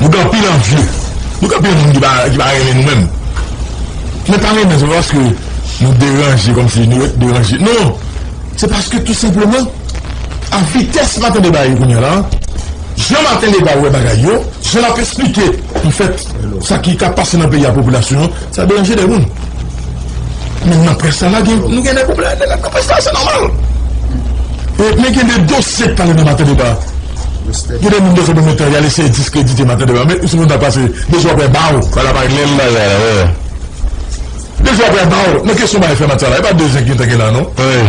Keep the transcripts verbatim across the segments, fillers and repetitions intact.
Nou gen anpil anvye. Nou gen anpil moun ki pa, ki pa renmen nou menm. Men pa renmen, se pa paske nou deranje, kòmsi nou ret deranje. Non! Se paske tou senpleman, a vitès Maten Deba ye kounye a la, jan Maten Deba wè bagay yo, jan l ap esplike, anfèt, sa ki ka pase nan peyi a, popilasyon an, sa deranje de moun. Men nan près la, la, gen, nou gen de pwoblèm nan près la, se nòmal. E, men gen de dosye k pale nan Maten Deba. Gen de moun de fè de metan, y al eseye diskredite Maten Deba. Men, sou moun ta pase, de jou apre, baw. Fò l ap regle l bagay la, wi. De jou apre, baw. Nan kesyon bagay fè maten la, e pa de zen ki te gen la, non? Wi.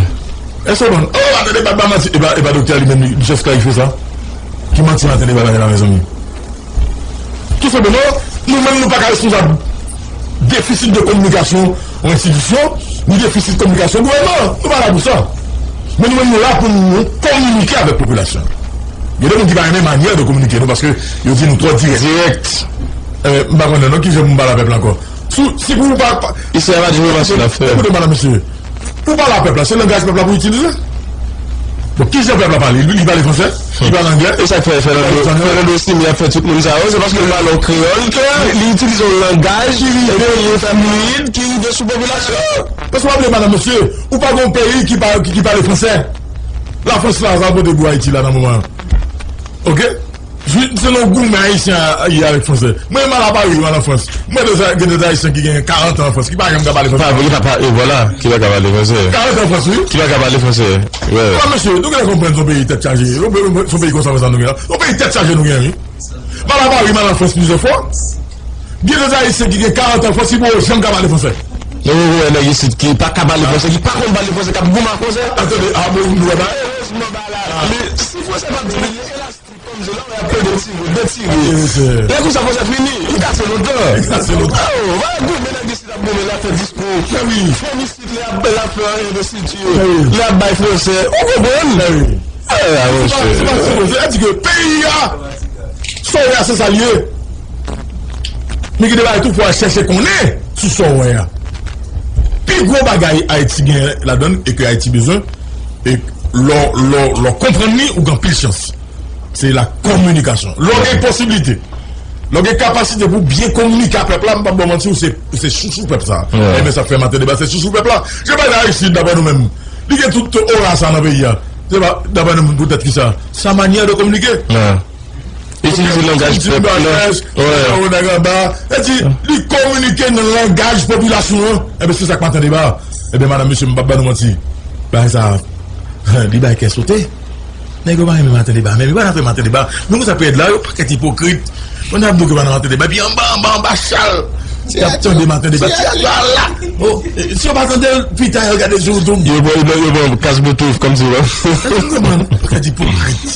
Èske w konprann? Oh, Maten Deba pa manti. E pa, e pa doktè li menm, li, li jis klarifye sa. Ki manti Maten Deba bay la, mezanmi? Tou senpleman, nou menm nou pa ka responsab defisit de kominikasyon yon enstitisyon, ni defisit kominikasyon gouvènman an. Nou pa la pou sa. Men nou menm nou la pou nou kominike avèk popilasyon. Gen de moun ki pa renmen manyè de kominike nou paske yo di nou twò dirèk. Dirèk. Eh, m pa konnen non kijan pou m pale a pèp la ankò. Si, si pou ou pa, pa, Isi a pa di nou pa sou lafè. Ekoute, madam, mesye. Pou pale a pèp la, se langaj pèp la pou itilize. Bon, kijan pèp la pale? Li, li pale fransè? Li pale anglè? E sa k fè Fernando, Fernando Simi ap fè tout moun sa yo, se paske li pale yon kreyòl ke li itilize yon langaj ki rive, ki fè fluid, ki rive sou popilasyon. Paske w ap vle, madam, mesye, ou pa gen yon peyi ki pa, ki, ki pale fransè. Lafrans la, sa pote pou Ayiti la nan moman an. Oke? Jwi, se nan goumen ayisyen a ye avèk fransè. Mwen, m al a Pari, m al an Frans. Mwen, de, gen de Ayisyen ki gen karant an an Frans, ki pa janm ka pale fransè. Pa, ki pa, pa, e vwala, ki pa ka pale fransè. Karant an an Frans, wi. Ki pa ka pale fransè. Wi. Bon, mesye, nou genlè konprann se yon peyi tèt chaje. Se yon peyi konsa, konsa nou gen la. Se yon peyi tèt chaje nou gen, wi. M al a Pari, m al an Frans plizyè fwa. Gen de Ayisyen ki gen karant an an Frans, ki poko janm ka pale fransè. Nou wè nèg isit ki pa ka pale fransè, ki pa konn pale fransè, k ap goumen ak fransè. Atande, a, bon, nou wè ba. Erezman, ba la. Men si fransè pa t di, Kòm se la w ap plede tire, detire. Lè konsa fransè fini, li kase lontan. Li kase lontan. Oh, va goumen nèg isit ap goumen, l ap fè diskou. Femisit, lè ap, lè ap fè envestiti, lè ap bay fransè. Ou konprann? Eh, a, monchè. Se pa, se pa, se pa, se di ke peyi a, sa w wè a, se sa l ye. Men gen de bagay tou, fò w al chèche konnen sou sa w wè a. Pi gwo bagay Ayiti gen ladan l e ke Ayiti bezwen, e lè w, lè w, lè w konprann li, ou gen anpil chans. Se la kominikasyon. Lè w gen posiblite, lè w gen kapasite pou byen kominike a pèp la, m p ap ba w manti, ou se, ou se chouchou pèp sa. Ebyen, sa k fè Maten Deba se chouchou pèp la. Se pa Aristide, daprè nou menm. Li gen tout ora sa nan peyi a. Se pa, daprè nou menm, poutèt ki sa? Sa manyè de kominike. Itilize langaj pèp la. Wi. Nèg anba. Sa di, li kominike nan langaj popilasyon an. Ebyen, se sa k Maten Deba. Ebyen, madam, mesye, m p ap ba nou manti. Bagay sa, li bay kè sote. Nèg yo pa renmen Maten Deba, men yo pa nan fè Maten Deba. Men konsa pou ed la, yo pakèt ipokrit. Moun ap di yo pa nan Maten Deba, epi anba, anba, anba chal. Y ap tande Maten Deba. Ti ag la la. Oh, si yo pa tande l, pita yo gade sou YouTube. Yo pran, yo pran, yo pran kas Bluetooth kòmsi, wè. Èske nou konprann? Pakèt ipokrit.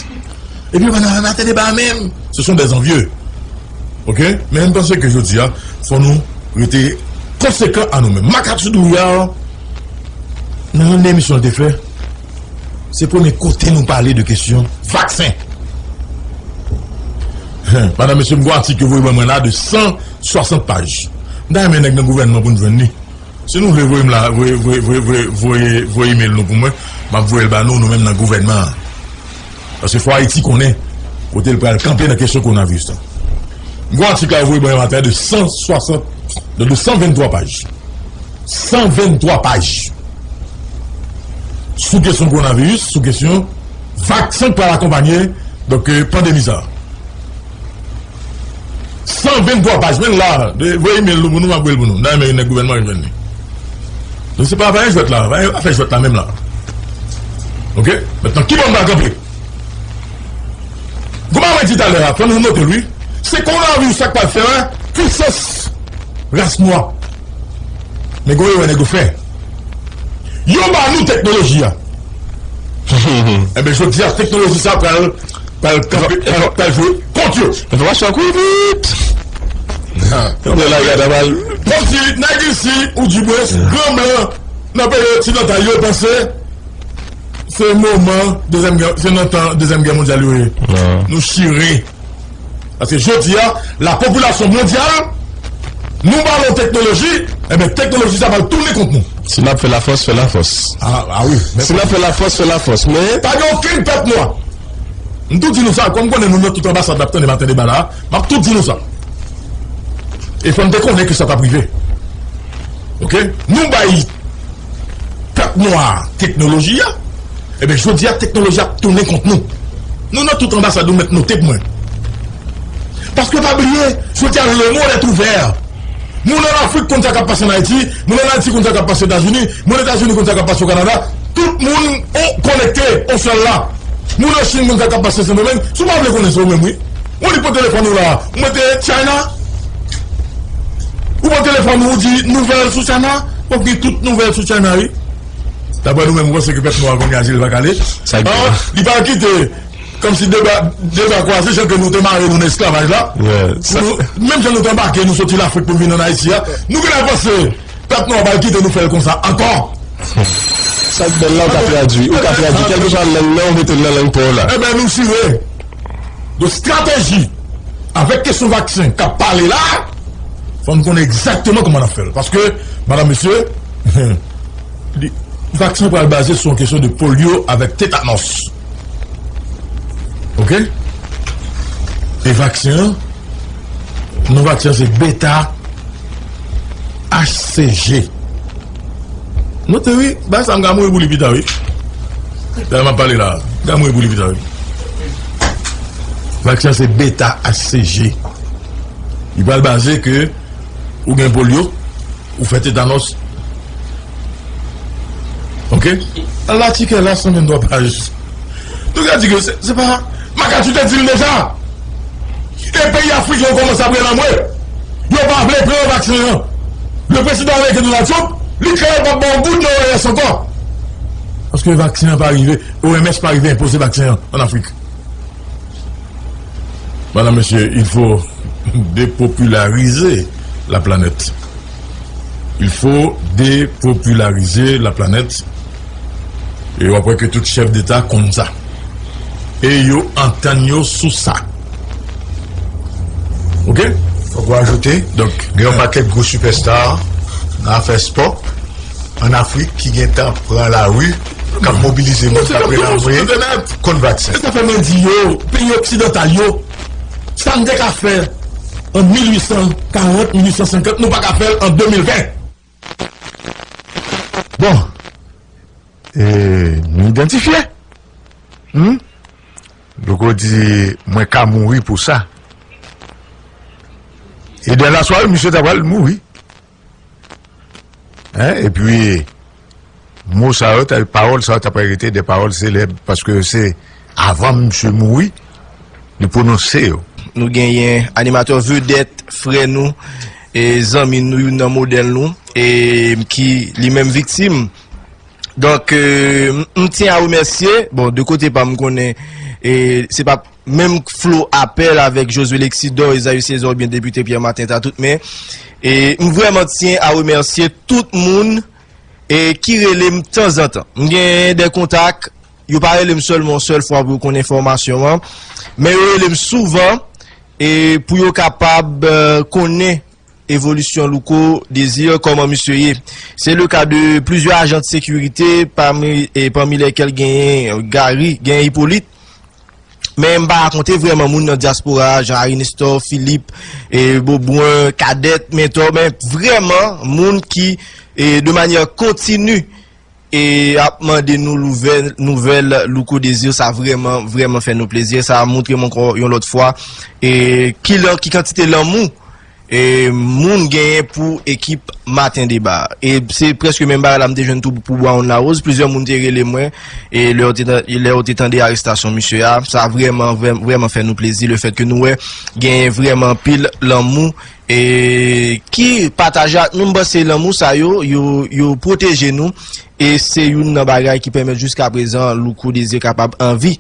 Epi yo pa nan Maten Deba menm. Ce sont des envieux. Oke? Men m panse ke jodi a, fò nou rete konsekan a nou menm. Marc Arthur Drouillard, nan youn nan emisyon l te fè, se premye kote nou pale de kesyon vaksen. Hen, madanm, mesye, m gen yon atik yo voye ban mwen la de san swasant paj. M ta renmen nèg nan gouvènman pou n jwenn li. Si nou vle voye m la, voye, voye, voye, voye, voye, voye email nou pou mwen, m ap voye l ba nou, nou menm nan gouvènman an. Paske fò Ayiti konnen kote l pral kanpe nan kesyon kowonaviris la. M gen yon atik la, yo voye ban mwen maten de san swasant, de, de san venntwa paj. San venntwa paj. Sou kesyon kowonaviris, sou kesyon vaksen k pral akonpanye, donk, euh, pandemi sa a. San venntwa paj, men la, de, voye email nou pou nou, m ap voye l pou nou. M ta renmen nèg gouvènman yo jwenn li. Donk, se pa afè jwèt la, afè jwèt la menm la. Oke? Mentnan, ki bò m pral kanpe? Kòman mwen di talè a, fò nou note l, wi. Se kowonaviris sa k pral fè, wi, pwisans ras nwa. Men gwo erè nèg yo fè. Yo ba nou teknoloji a. Enben, jodi a, teknoloji sa pral, pral kanpe, pral, pral jwe kont yo. Enfòmasyon kouri vit. Yo lage a mal. Kòmsi nèg isi, ou di mwens, gran blan, nan peyi oksidantal yo panse se moman dezyèm gè, se nan tan dezyèm gè mondyal yo ye. Non. Nou chire. Paske jodi a, la popilasyon mondyal, nou ba yo teknoloji, enben, teknoloji sa pral tounen kont nou. Si n ap fè lafòs, fè lafòs. A, a wi. Si n ap fè lafòs, fè lafòs. Men pa gen okenn pèp nwa. M tou di nou sa, kòm m konnen nou nan tout anbasad l ap tande maten deba la, m ap tou di nou sa. E fò n te konnen ke sa t ap rive. Oke? Nou bay pèp nwa a teknoloji a, ebyen, jodi a, teknoloji a ap tounen kont nou. Nou nan tout anbasad, nou mèt note pou mwen. Paske pa bliye, jodi a, le monde est ouvert. Moun ann Afrik konn sa k ap pase ann Ayiti, moun ann Ayiti konn sa k ap pase Etazini, moun Etazini konn sa k ap pase o Kanada. Tout moun konekte, on sèl la. Moun an Chin konn sa k ap pase Sendomeng. Si w pa vle konnen, se ou menm, wi. Ou li pran telefòn ou la, ou mete China. Ou pran telefòn ou, ou di nouvèl sou China. W ap gen tout nouvèl sou China, wi. Daprè nou menm, nou panse ke pèp nwa a kounye a, si l pa k ale. Sa k gen? Li pa kite. Kòmsi de bra, de bra kwaze, jan ke nou te mare nou nan esklavaj la. Menm jan nou te anbake nou soti Lafrik pou n vin ann Ayiti a, nou genlè panse pèp nwa a pral kite nou fè l konsa ankò. Sa k bèl la, ou ka tradui. Ou ka tradui. Kèlkeswa lang nan, ou mete l nan lang pa w la. Ebyen, nou chire. Donk, estrateji avèk kesyon vaksen k ap pale la, fò n konnen egzakteman kòman n ap fè l. Paske, madam, mesye, li, vaksen pral baze sou yon kesyon de polyo avèk tetanòs. Oke? E vaksen an, non vaksen an se beta H C G. Note wi, bagay sa m ka mouri pou li pita wi. Lè m ap pale la, m ka mouri pou li pita wi. Vaksen an se beta H C G. Li pral baze ke ou gen polyo, ou fè tetanòs. Oke? Al atikèl la, san venntwa paj. Nou ka di ke se, se pa, Macacou te di l deja. E peyi Afrik yo kòmanse ap rele anmwe. Yo pa vle pran vaksen an. Le prezidan ameriken Donald Trump, li klè l p ap ba yon goud nan O M S ankò. Paske vaksen an pa rive, O M S pa rive enpoze vaksen an ann Afrik. Madam, mesye, il faut dépopulariser la planète. Il faut dépopulariser la planète. E w ap wè ke tout chèf deta konn sa. E yo antann yo sou sa. Oke? Fòk ou ajoute, donk, gen yon pakèt gwo sipèsta nan afè spò ann Afrik ki gentan pran lari, k ap mobilize moun, k ap rele anmwe kont vaksen. Se sa fè mwen di yo, peyi oksidantal yo, sa n te ka fè an mil uit san karant, mil uit san senkant, nou pa ka fè l an de mil ven. Bon, e, nou idantifye. Hmm? Louko di, mwen ka mouri pou sa. E dan lasware, misye ta pral mouri. Hein? Epi, mo sa yo, ta, pawòl sa yo, ta pral rete de pawòl selèb, paske se avan misye mouri, li pwononse yo. Nou genyen animatè vedèt, frè nou, e zanmi nou, youn nan modèl nou, e ki li menm viktim. Donk, euh, m, m tyen a remèsye, bon, de kote pa m, m konnen, e se pa menm flo apèl avèk Josué Lexidor, Esaü César oubyen depite Pierre Martin Tatout, men, e m vrèman tyen a remèsye tout moun, e ki rele m tanzantan. M gen de kontak, yo pa rele m sèlman yon sèl fwa pou yo konn enfòmasyon an, men yo rele m souvan, e pou yo kapab, euh, konnen evolisyon Louko Désir, kòman misye ye. Se le ka de plizyè ajan de sekirite, pami, e pami lèkèl genyen Gary, genyen Hyppolite. Men m pa rakonte vrèman moun nan dyaspora a, jan Harry Nestor, Philippe, e Beaubrun, Cadet, Mentor, men vrèman moun ki, e de manyè kontini, e ap mande nou louvè-, nouvèl Louko Désir, sa vrèman, vrèman fè nou plezi. Sa montre m ankò yon lòt fwa, e ki lan-, ki kantite lanmou, e moun genyen pou ekip Maten Deba. E se prèske menm bagay la m te jwenn tou pou Brown Larose. Plizyè moun te rele mwen, e lè yo te ta-, lè yo te tande arestasyon misye a, sa vrèman, vrè-, vrèman fè nou plezi, le fèt ke nou wè genyen vrèman anpil lanmou e ki pataje ak nou. M panse lanmou sa yo, yo, yo pwoteje nou, e se youn nan bagay ki pèmèt jiskaprezan Louko Désir kapab anvi.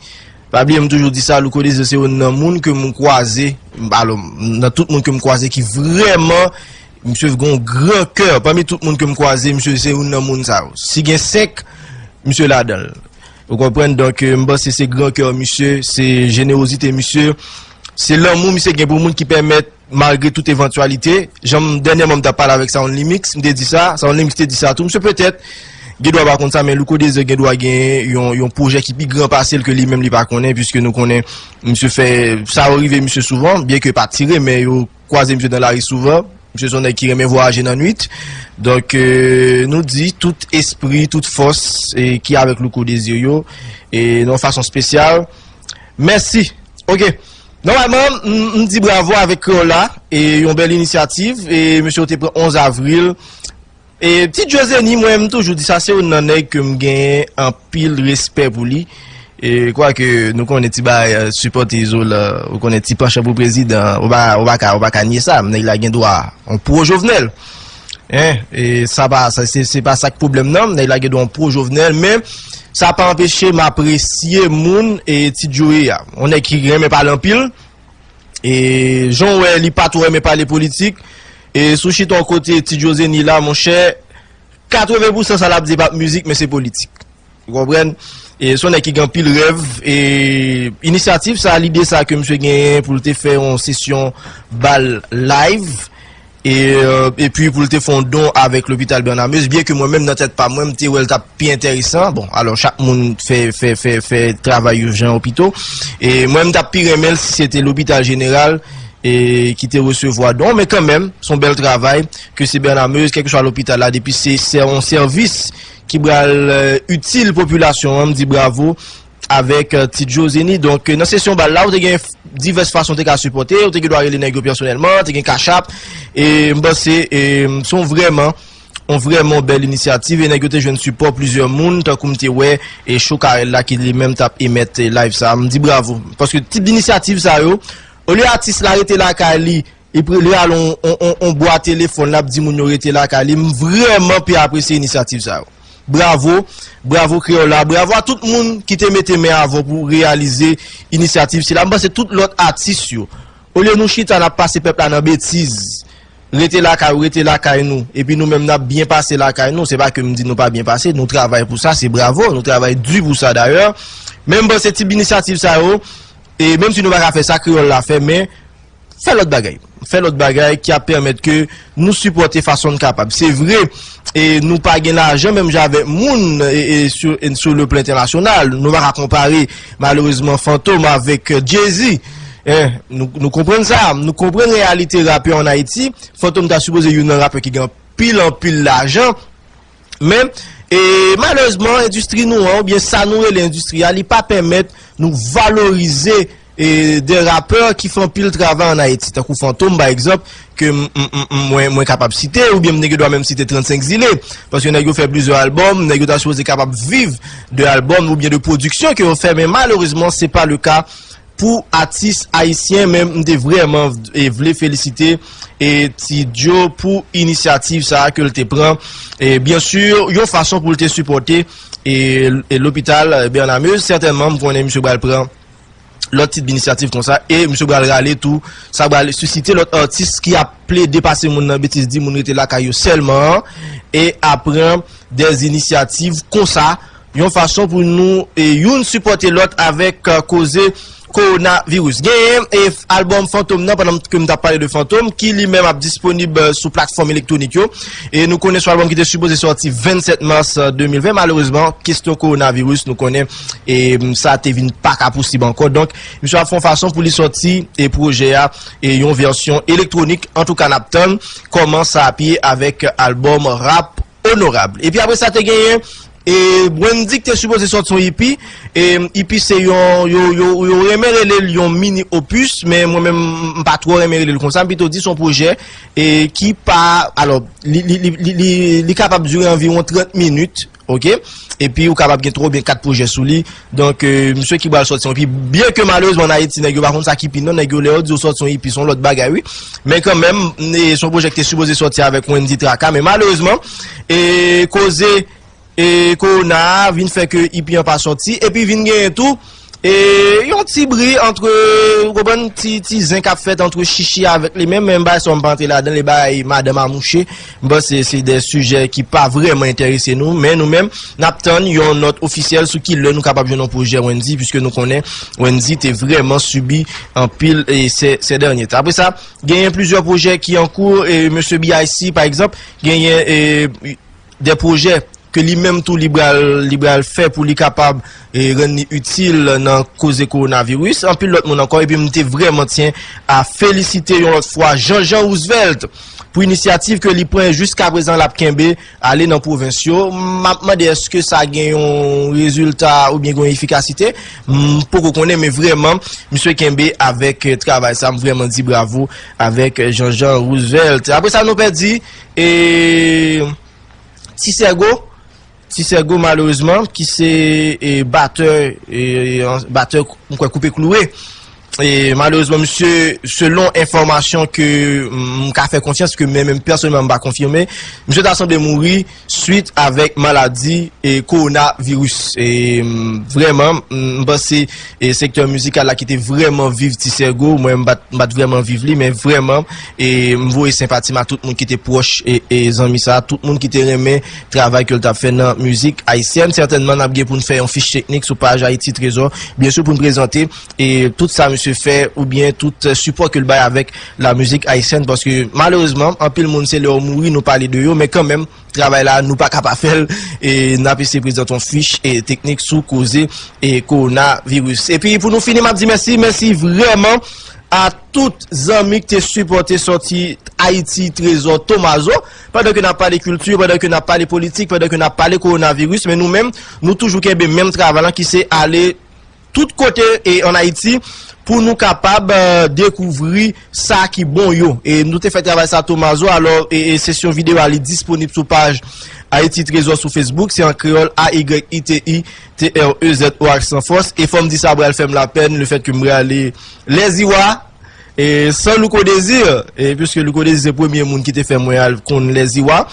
Pa bliye, m toujou di sa, Louko Désir se youn nan moun ke m kwaze, alò, nan tout moun ke m kwaze ki vrèman, misye gen yon gran kè. Pami tout moun ke m kwaze, misye se youn nan moun sa yo. Si gen senk, misye ladan l. Ou konprann? Donk, euh, m panse se gran kè misye, se jenerozite misye, se lanmou misye gen pou moun ki pèmèt, malgre tout evantyalite, jan m, dènyèman m t ap pale avèk Sound Limix, m te di sa, Sound Limix te di sa tou, misye petèt gen dwa pa konn sa, men Louko Désir gen dwa gen yon, yon pwojè ki pi gran pase l ke li menm li pa konnen, piske nou konnen misye fè sa yo rive misye souvan, byen ke pa tire, men yo kwaze misye nan lari souvan. Misye se yon nèg ki renmen vwayaje nan nwit. Donk, euh, nou di tout espri, tout fòs, e, ki avèk Louko Désir yo, e, nan yon fason espesyal, mèsi. Ok. Nòmalman, m, m di bravo avèk Kreyòl la, e yon bèl inisyativ, e misye te pran onz avril. E Ti Djo Zenny, mwen, m toujou di sa, se youn nan nèg ke m gen anpil respè pou li. E kwake nou konnen ti bagay, euh, sipòte Izolan, ou konnen ti panchan pou prezidan, ou pa, ou pa ka, ou pa ka nye sa, nèg la gen dwa, on pro Jovenel. Hein, e sa pa, sa, se, se pa sa k pwoblèm nan, nèg la gen dwa on pro Jovenel, men sa pa anpeche m apresye moun e Ti Djo ye a. On nèg ki renmen pale anpil, e jan w wè li pa twò renmen pale politik, e si w chita yon kote Ti Djo Zenny la, monchè, katreven pousan sa l ap di pa mizik, men se politik. Ou konprann? E se yon nèg ki gen anpil rèv, e inisyativ sa, lide sa ke misye genyen pou l te fè yon sesyon bal live, e, euh, epi pou l te fè yon don avèk lopital Bernard Meusse, byen ke mwen menm nan tèt pa mwen, m te wè l t ap pi enteresan. Bon, alò chak moun fè, fè, fè, fè travay yo jan yo pito. E mwen, m t ap pi renmen l si se te lopital jeneral, e ki te resevwa don, men kanmenm, se yon bèl travay ke se Bernard Meusse, kèlkeswa lopital la, depi se, se yon sèvis ki pral, euh, itil popilasyon an, m di bravo avèk, euh, Ti Djo Zenny. Donk, euh, nan sesyon bal la, ou te gen f-, divès fason te ka sipòte, ou te gen dwa rele nèg yo pèsonèlman, te gen Cash App, e m panse, e, se yon vrèman, yon vrèman bèl inisyativ, e nèg yo te jwenn sipò plizyè moun, tankou m te wè, e Cho Carel la ki li menm t ap emèt, e, live sa, m di bravo. Paske tip inisyativ sa yo, olye atis la rete lakay li, epi li al on, on, on, on bwa telefòn, l ap di moun yo rete lakay li, m vrèman pi apresye inisyativ sa yo. Bravo, bravo Kreyòl la, bravo a tout moun ki te mete men avè w pou reyalize inisyativ sila. M panse tout lòt atis yo, olye nou chita n ap pase pèp la nan betiz, rete lakay ou, rete lakay nou, epi nou menm n ap byen pase lakay nou, se pa ke m di nou pa byen pase, nou travay pou sa, se bravo, nou travay di pou sa dayè. Men m panse tip inisyativ sa yo, e menm si nou pa ka fè sa Kreyòl la fè, men fè lòt bagay. Fè lòt bagay ki ap pèmèt ke nou sipòte fason n kapab. Se vre, e nou pa gen lajan menm jan avèk moun, e, e sou, e sou le plan entènasyonal. Nou pa ka konpare, malerezman, Fantom avèk, euh, Jay-Z. Eh, nou, nou konprann sa. Nou konprann reyalite rapè ann Ayiti. Fantom ta sipoze youn nan rapè ki gen anpil, anpil lajan. Men, e malerezman, endistri nou an, oubyen sa nou rele endistri a, li pa pèmèt nou valorize, e, de rapè ki fè anpil travay ann Ayiti, tankou Fantom, pa egzanp, ke m, m, m, m, mwen, mwen kapab site, oubyen m te gen dwa menm site trannsenk Zile, paske nèg yo fè plizyè albòm, nèg yo ta sipoze kapab viv de albòm oubyen de pwodiksyon ke yo fè, men malerezman, se pa le ka pou atis ayisyen, men m te vrèman, e, vle felisite, e, Ti Djo pou inisyativ sa a ke l te pran, e, byen si, yon fason pou l te sipòte, e, e lopital, e, Bernard Meusse, sètènman, m konnen misye pral pran lòt tip inisyativ konsa, e misye pral rale tou, sa pral sisite lòt atis ki ap plede pase moun nan betiz, di moun rete lakay yo sèlman, e ap pran dè inisyativ konsa, yon fason pou nou, e, youn sipòte lòt avèk, e, koze kowonaviris. Genyen, e, f-, albòm Fantom nan, pandan ke m t ap pale de Fantom, ki li menm ap disponib, e, sou platfòm elektwonik yo. E nou konnen se yon albòm ki te sipoze sòti vennsèt mas, e, de mil ven. Malerezman, kesyon kowonaviris, nou konnen, e, m, sa te vin pa ka posib ankò. Donk, misye ap fè yon fason pou li sòti, e, pwojè a, e, yon vèsyon elektwonik. Antouka, n ap tann kòman sa ap ye avèk albòm rap Onorab. Epi apre sa, te genyen, e, Wendy ki te sipoze sòti yon ipi. E, ipi se yon, yo, yo, yo renmen rele l yon mini opus, men mwen menm, m pa twò renmen rele l konsa. M pito di se yon pwojè, e, ki pa, alò, li, li, li, li, li, li kapab dire anviwon trant minit, ok? Epi ou kapab gen twa oubyen kat pwojè sou li. Donk, e, misye ki pral sòti yon ipi, byen ke malerezman ann Ayiti, nèg yo pa konn sa ki ipi non, nèg yo lè yo di yo sòti yon ipi, se yon lòt bagay, wi. Men kanmenm, e, se yon pwojè ki te sipoze sòti avèk Wendy Traka, men malerezman, e, koze, e, kowona a vin fè ke ipi an pa sòti, epi vin genyen tou, e, yon ti bri antre, ou konprann, ti, ti zen k ap fèt antre Chichi avèk li menm, men bagay sa yo m pa antre ladan l, e bagay madanm a mouche. M panse se de sijè ki pa vrèman enterese nou, men nou menm, n ap tann yon nòt ofisyèl sou ki lè nou kapab jwenn yon pwojè Wendy, piske nou konnen Wendy te vrèman sibi anpil, e, se, se dènye tan. Apre sa, genyen plizyè pwojè ki an kou, e, mesye B I C, pa egzanp, genyen, e, de pwojè ke li menm tou li pral li pral fè pou li kapab e rann li itil nan koze kowonaviris, anpil lòt moun ankò, epi m te vrèman tyen a felisite yon lòt fwa Jean Jean Roosevelt pou inisyativ ke li pran jiskaprezan l ap kenbe ale nan pwovens yo. M ap mande èske sa gen yon rezilta oubyen gen yon efikasite? M poko konnen, men vrèman, misye kenbe avèk travay sa. M vrèman di bravo avèk Jean Jean Roosevelt. Apre sa, nou pèdi e Ti Sègo, Ti Sègo, malerezman, ki se e, batè, e, batè, m kwè, Koupe Kloure. E, malerezman, misye, selon enfòmasyon ke m ka fè konfyans, ke mwen menm pèsonèlman m pa konfime, misye ta sanble mouri swit avèk maladi e kowonaviris. E, m, vrèman, m panse e sektè mizikal la ki te vrèman viv Ti Sègo, mwen m pa t m pa t vrèman viv li, men vrèman, e m voye senpati m a tout moun ki te pwòch e, e zanmi sa, tout moun ki te renmen travay ke l t ap fè nan mizik ayisyèn. Sètènman, n ap gen pou n fè yon fich teknik sou paj Ayiti Trezò, byen si, pou n prezante e tout sa misye fè oubyen tout sipò ke l bay avèk la mizik ayisyèn, paske malerezman, anpil moun se lè yo mouri nou pale de yo, men kanmenm, travay la, nou pa ka pa fè l, e n ap eseye prezante yon fich e teknik sou koze e kowonaviris. Epi pou nou fini, m ap di mèsi, mèsi vrèman a tout zanmi ki te sipòte sòti Ayiti Trezò Tomazo, pandan ke n ap pale kilti, pandan ke n ap pale politik, pandan ke n ap pale kowonaviris, men nou menm, nou toujou kenbe menm travay lan ki se ale tout kote e ann Ayiti pou nou kapab e, dekouvri sa ki bon yo. E nou te fè travay sa Tomazo, alò e, e sesyon videyo a li disponib sou paj Ayiti Trezò sou Facebook, se an kreyòl, A Y I T I T R E Z O aksan fòs. E fò m di sa pral fè m lapèn, lefèt ke m prale Lèziwa, e san Louko Désir, e piske Louko Désir se premye moun ki te fè mwen al konn Lèziwa,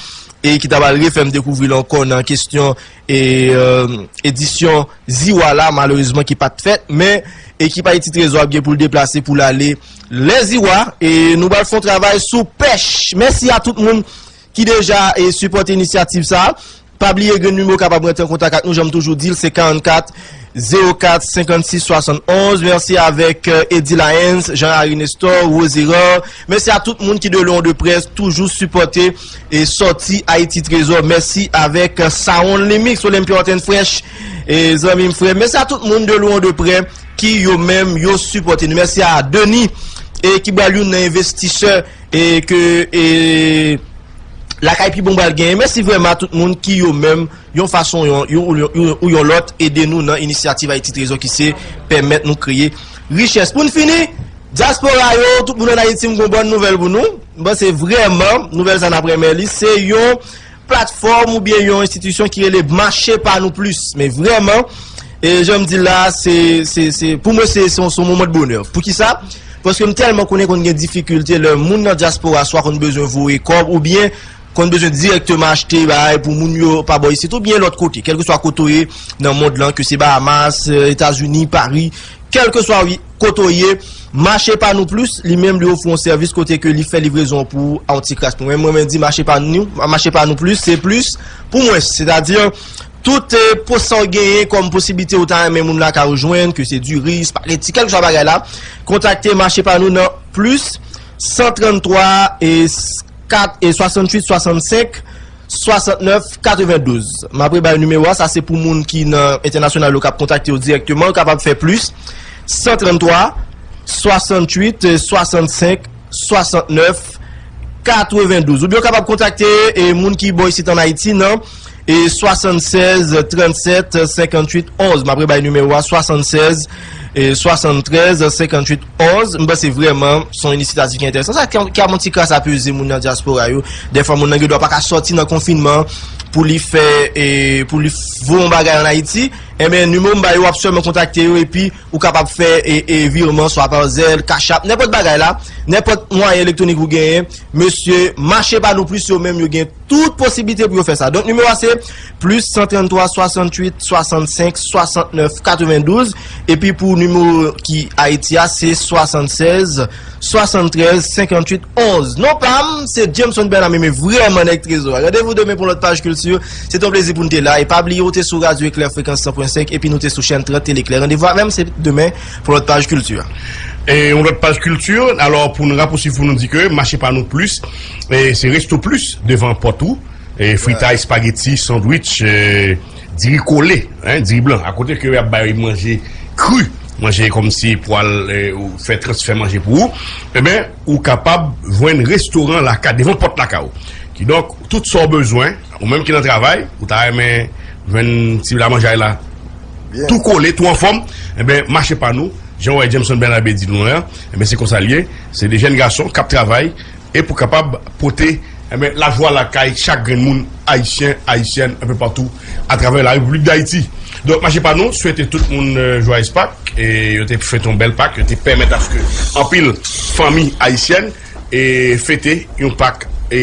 e ki ta pral refè m dekouvri l ankò nan kesyon e, e, edisyon Ziwa la, malerezman ki pa t fèt, men ekip Ayiti Trezò ap gen pou l deplase pou l ale Lèziwa, e nou pral fè yon travay sou pèch. Mèsi a tout moun ki deja e sipòte inisyativ sa a. Pa bliye gen nimewo kapab rantre an kontak ak nou, jan m toujou di l, se karannkat zewo kat senkannsis swasannonz. Mèsi avèk e, Eddie Lyons, Jean Harry Nestor, Rose Erard. Mèsi a tout moun ki de lwen ou de prè toujou sipòte e sòti Ayiti Trezò. Mèsi avèk e, Sound Limix, Olympia Hot and Fresh, e zanmi m, frè m. Mèsi a tout moun de lwen ou de prè ki yo menm yo sipòte nou. Mèsi a Denis e ki pral youn nan envestisè e ke e lakay pi bon pral genyen. Mèsi vrèman a tout moun ki yo menm, yon fason yon, yon, ou yon, ou yon lòt, ede nou nan inisyativ Ayiti Trezò ki se pèmèt nou kreye richès. Pou n fini, dyaspora yo, tout moun ann Ayiti, m gon bòn nouvèl pou nou. M panse vrèman, nouvèl sa n ap renmen li, se yon platfòm oubyen yon enstitisyon ki rele Mache Pa Nou Plis. Men vrèman, e jan m di l la, se, se, se, pou mwen, se, se, yon- se yon moman de bonè. Poukisa? Paske m tèlman konnen konn gen difikilte lè moun nan dyaspora swa konn bezwen voye kòb oubyen konn bezwen dirèkteman achte bagay pou moun yo pa bò isit oubyen lòt kote, kèlkeswa kote w ye nan mond lan, ke se Bahamas, e, Etazini, Pari, kèlkeswa wi- kote w ye, Mache Pa Nou Plis, li menm, li ofri yon sèvis kote ke li fè livrezon pou ou a yon ti kras. Mwen, mwen menm di Mache Pa Nou, Mache Pa Nou Plis, se plis pou mwen. Sètadi, tout e, pou sa w genyen kòm posiblite ou ta renmen moun lakay ou jwenn, ke se diri, espageti, kèlkeswa bagay la, kontakte Mache Pa Nou nan plis san tranntwa e kat e swasanntuit swasannsenk swasantnèf katrevendouz. M ap rebay nimewo a, sa se pou moun ki nan entènasyonal yo k ap kontakte yo dirèkteman, yo kapab fè plis san tranntwa swasanntuit swasannsenk swasantnèf katrevendouz. Oubyen yo kapab kontakte e, moun ki bò isit ann Ayiti nan e, swasannsèz trannsèt senkanntuit onz. M ap rebay nimewo a, swasannsèz e, swasanntrèz senkanntuit onz. M panse vrèman se yon inisyativ ki enteresan. Sa ki, ki ap yon ti kras apeze moun nan dyaspora yo. Dèfwa moun nan gen dwa pa ka sòti nan konfinman pou li fè e, pou li voye yon bagay ann Ayiti. Enben, nimewo m ba yo, w ap sèlman kontakte yo epi ou kapab fè e, e, virman swa pa Zelle, Cash App, nenpòt bagay la, nenpòt mwayen elektwonik ou genyen. Mesye, Mache Pa Nou Plis yo menm, yo gen tout posiblite pou yo fè sa. Donk, nimewo a se plis san tranntwa swasanntuit swasannsenk swasantnèf katrevendouz. Epi pou nimewo ki Ayiti a, se swasannsèz swasanntrèz senkanntuit onz. Non pa m, se Jameson Bernard, men vrèman nèg trezò a. Randevou demen pou lòt paj kilti. Se te yon plezi pou n te la. E pa bliye, ou te sou Radyo Eklè Frekans san pwen senk, epi nou te sou chèn trant Tele Eklè. Randevou avè m, se demen pou lòt paj kilti. E yon lòt paj kilti, alò, pou n rapousuiv, pou nou di ke Mache Pa Nou Plis, e se Resto Plus devan pòt ou. e, fritay, espageti, sandwich, e, diri kole, en, diri blan. Akote ke y ap bay manje kri, manje kòmsi pou al, e, ou fè transfè manje pou ou, enben, ou kapab jwenn restoran lakay, devan pòt lakay ou. Kidonk, tout sa w bezwen, ou menm ki nan travay, ou ta renmen jwenn ti lamanjay la, tou kole, tou anfòm, enben, mache pa nou, jan w wè Jameson Bernabé di nou an, enben, se konsa l ye, se de jèn gason k ap travay, e pou kapab pote, enben, lajwa lakay chak grenn moun ayisyen, ayisyèn, enpe patou atravè la Repiblik Dayiti. Donk, mache pa nou, swete tout moun, e, jwayèz Pak, e yo te fete yon bèl Pak, yo te pèmèt aske anpil fanmi ayisyèn, e fete yon Pak, e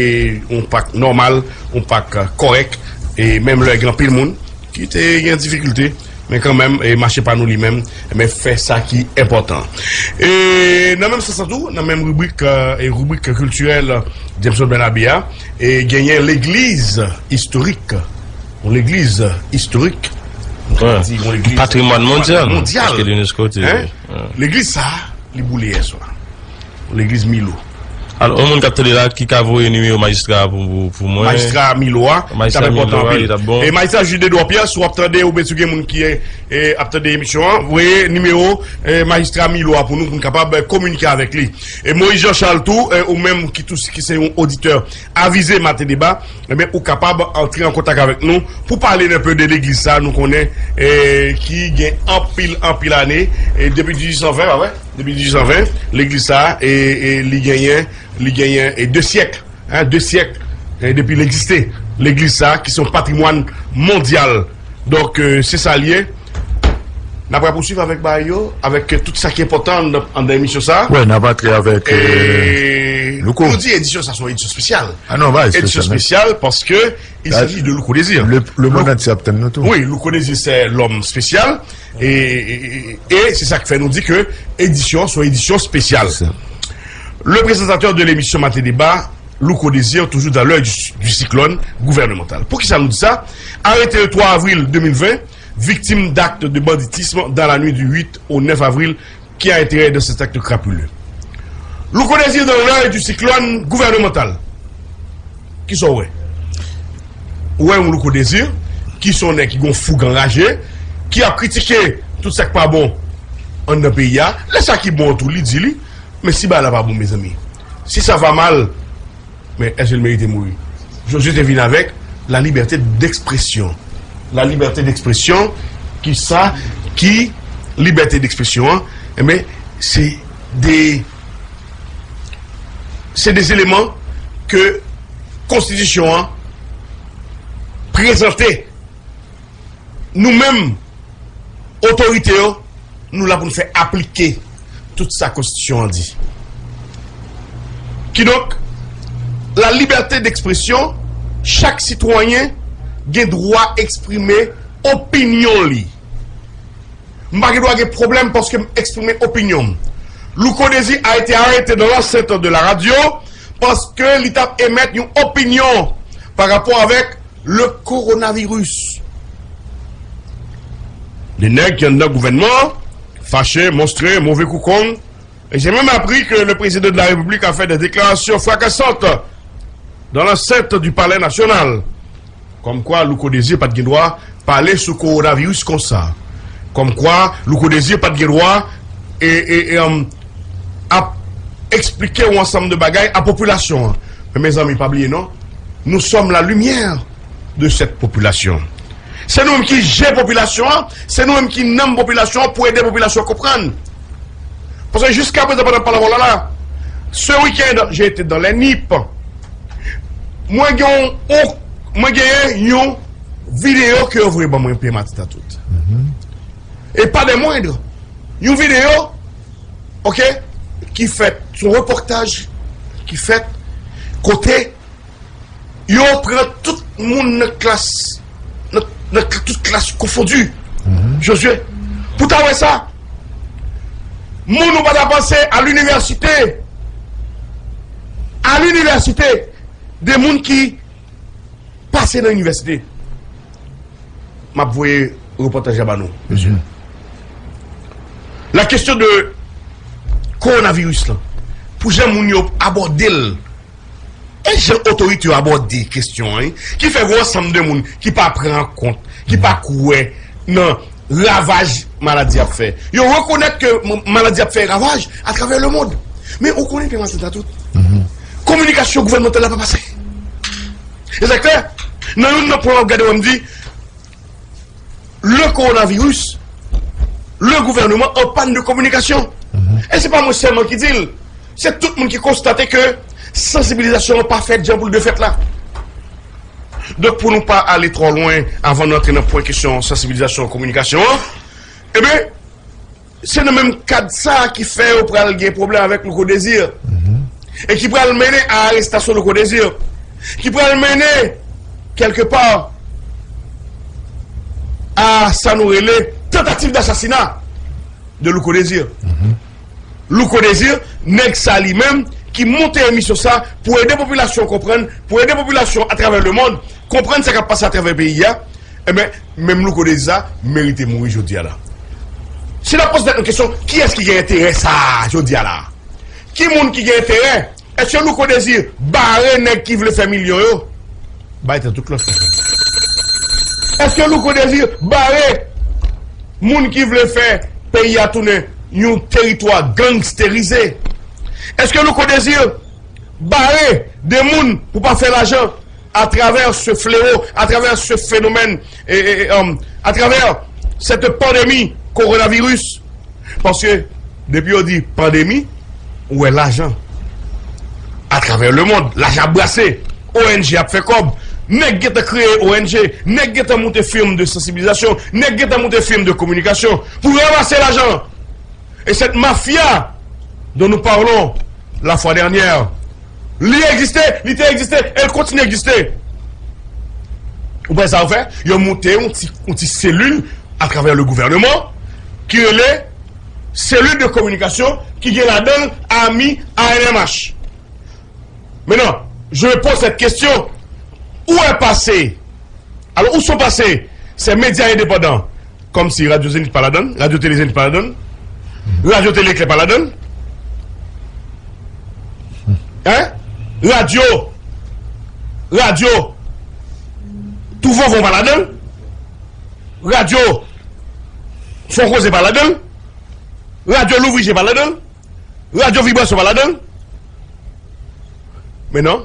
yon Pak nòmal, yon Pak, e, kòrèk, e menm lè gen anpil moun ki te gen difikilte, men kanmenm, e mache pa nou li menm, men fè sa ki enpòtan. E nan menm sans lan tou, nan menm ribrik, e, e ribrik kiltirèl Jameson Bernabé a, e genyen legliz istorik, yon legliz istorik, patrimwàn mondyal, paske l'UNESCO te. Legliz sa, li boule yè swa. Legliz Milo. Alò, yon moun k ap tande la ki ka voye nimewo majistra a pou, pou, pou mwen. Majistra Milo a, li t ap enpòtan anpil. E majistra Jude Edouard Pierre, si w ap tande, oubyen si w gen moun ki, e, ap tande emisyon an, voye nimewo, e, majistra Milo a pou nou, pou n kapab, e, kominike avèk li. E Moïse Jean Charles tou, e, ou menm ki tou, ki se yon oditè avize Maten Deba, enben, ou kapab antre an kontak avèk nou pou pale n enpe de legliz sa, nou konnen, e, ki gen anpil, anpil ane, e depi dizuit san ven, pa vre? Depi dizuit san ven, legliz sa, e, e li genyen, li genyen, e de syèk, en, de syèk, e depi l egziste. Legliz sa, ki se yon patrimwàn mondyal. Donk, e, se sa l ye. N ap rapousuiv avèk bagay yo, avèk, e, tout sa ki enpòtan anndan, anndan emisyon sa. Wi, n ap antre avèk, e, Louko. Nou di edisyon sa se yon edisyon espesyal. A non, bay, edisyon espesyal paske il s'agit de Louko Désir. Le, le monde entier ap tann nou tou. Wi, Louko Désir se lòm espesyal. E, e, e, e se sa k fè nou di ke edisyon se yon edisyon espesyal. Le présentateur de l'émission Matin Débat, Louko Désir, toujours dans l'œil du, du cyclone gouvernemental. Poukisa nou di sa? Arrêté le trois avril deux mille vingt, victime d'actes de banditisme dans la nuit du huit au neuf avril, qui a intérêt dans cet acte crapuleux? Louko Désir dans l'œil du cyclone gouvernemental. Kisa w wè? Ou wè yon Louko Désir, ki se yon nèg ki gen yon foug anraje, ki ap kritike tout sa k pa bon anndan peyi a. Lè sa ki bon tou, li di li. Men si bagay la pa bon, mezanmi, si sa va mal, men èske l merite mouri? Josué te vin avèk la liberté d'expression. La liberté d'expression, ki sa, ki liberté d'expression an, enben, se de, se de eleman ke konstitisyon an prezante. Nou menm, otorite yo, nou la pou n fè aplike tout sa konstitisyon an di. Kidonk, la liberté d'expression, chak sitwayen gen dwa eksprime opinyon li. M pa gen dwa gen pwoblèm paske m eksprime opinyon m. Louko Désir a été arrêté dans l'enceinte de la radio paske li t ap emèt yon opinyon pa rapò avèk le coronavirus. De nèg ki anndan gouvènman an fache, monstre, move kou kong. Et j'ai même appris que le président de la République a fait des déclarations fracassantes dans l'enceinte du Palais national. Kòmkwa Louko Désir pa t gen dwa pale sou kowonaviris konsa. Kòmkwa Louko Désir pa t gen dwa e, e, e, um, ap eksplike yon ansanm de bagay a popilasyon an. Men mezanmi, pa bliye non, nous sommes la lumière de cette population. Se nou menm ki je popilasyon an, se nou menm ki nanm popilasyon an pou ede popilasyon an konprann. Paske jiskaprezan, pandan m pale avè w la, la, ce week-end, j'ai été dans les nippes. Mwen gen yon, mwen genyen yon videyo ke yo voye ban mwen, Pierre Martin Tatout. E pa de mwendr, yon videyo, oke, ki fèt, se yon repòtaj ki fèt kote yo pran tout moun nan klas, nan, nan tout klas konfondi. Josué, pou ta wè sa, moun ou pa ta panse a linivèsite, a linivèsite, de moun ki pase nan inivèsite. M ap voye repòtaj la ba nou, mesye. La kesyon de kowonaviris lan, pou jan moun yo abòde l, e Jan otorite yo abòde kesyon an, wi, ki fè gen yon ansanm de moun ki pa pran an kont, ki pa kwè nan ravaj maladi ap fè. Yo rekonèt ke m- maladi ap fè ravaj atravè lemonn. Men ou konnen, Pè Matant, tout kominikasyon gouvènmantal la pa pase. E sa k fè, nan youn nan pwen w ap gade, w ap di, le coronavirus, le gouvernement en panne de communication. E se pa mwen sèlman ki di l. Se tout moun ki konstate ke sansibilizasyon an pa fèt jan pou l dwe fèt la. Donk, pou nou pa ale twò lwen, avan nou antre nan pwen kesyon sansibilizasyon, kominikasyon an, ebyen, se nan menm kad sa a ki fè yo pral gen pwoblèm avèk Louko Désir. E ki pral mennen a arestasyon Louko Désir. Ki pral mennen, kèlkepa, a sa nou rele tantativ dasasina de Louko Désir. Louko Désir, nèg sa li menm, ki monte emisyon sa pou ede popilasyon konprann, pou ede popilasyon atravè lemonn konprann sa k ap pase atravè peyi a, enben, menm Louko Désir sa merite mouri jodi a la. Si n ap poze tèt nou kesyon, kiyès ki gen enterè sa a jodi a la? Ki moun ki gen enterè? Èske Louko Désir bare nèg ki vle fè milyon yo? Bay tèt ou klòch. Èske Louko Désir bare moun ki vle fè peyi a tounen yon teritwa gangsterize? Èske Louko Désir bare de moun pou pa fè lajan atravè se flewo, atravè se fenomèn, e, e, e, um, atravè cette pandémie coronavirus? Paske depi yo di pandemi, ou wè lajan atravè lemonn, lajan ap brase, O N G ap fè kòb, nèg gentan kreye O N G, nèg gentan monte fim de sansibilizasyon, nèg gentan monte fim de kominikasyon pou ranmase lajan. Et cette mafia dont nous parlons la fois dernière, li egziste, li te egziste, e l kontinye egziste. Ou pa wè sa yo fè? Yo monte yon ti, yon ti selil atravè le gouvernement ki rele selil de kominikasyon ki gen ladan l ami A N M H. Maintenant, je me pose cette question. Où est passé Alors, où sont passés ces médias indépendants? Kòmsi Radyo Zenith pa ladan l, Radyo Tele Zenith pa ladan l, Radyo Tele Eklè pa ladan l. Hein? Radyo, radyo Tou Vonvon pa ladan l, radyo Fon Koze pa ladan l, radyo Louvri Je pa ladan l, radyo Vibrasyon pa ladan l. Men non,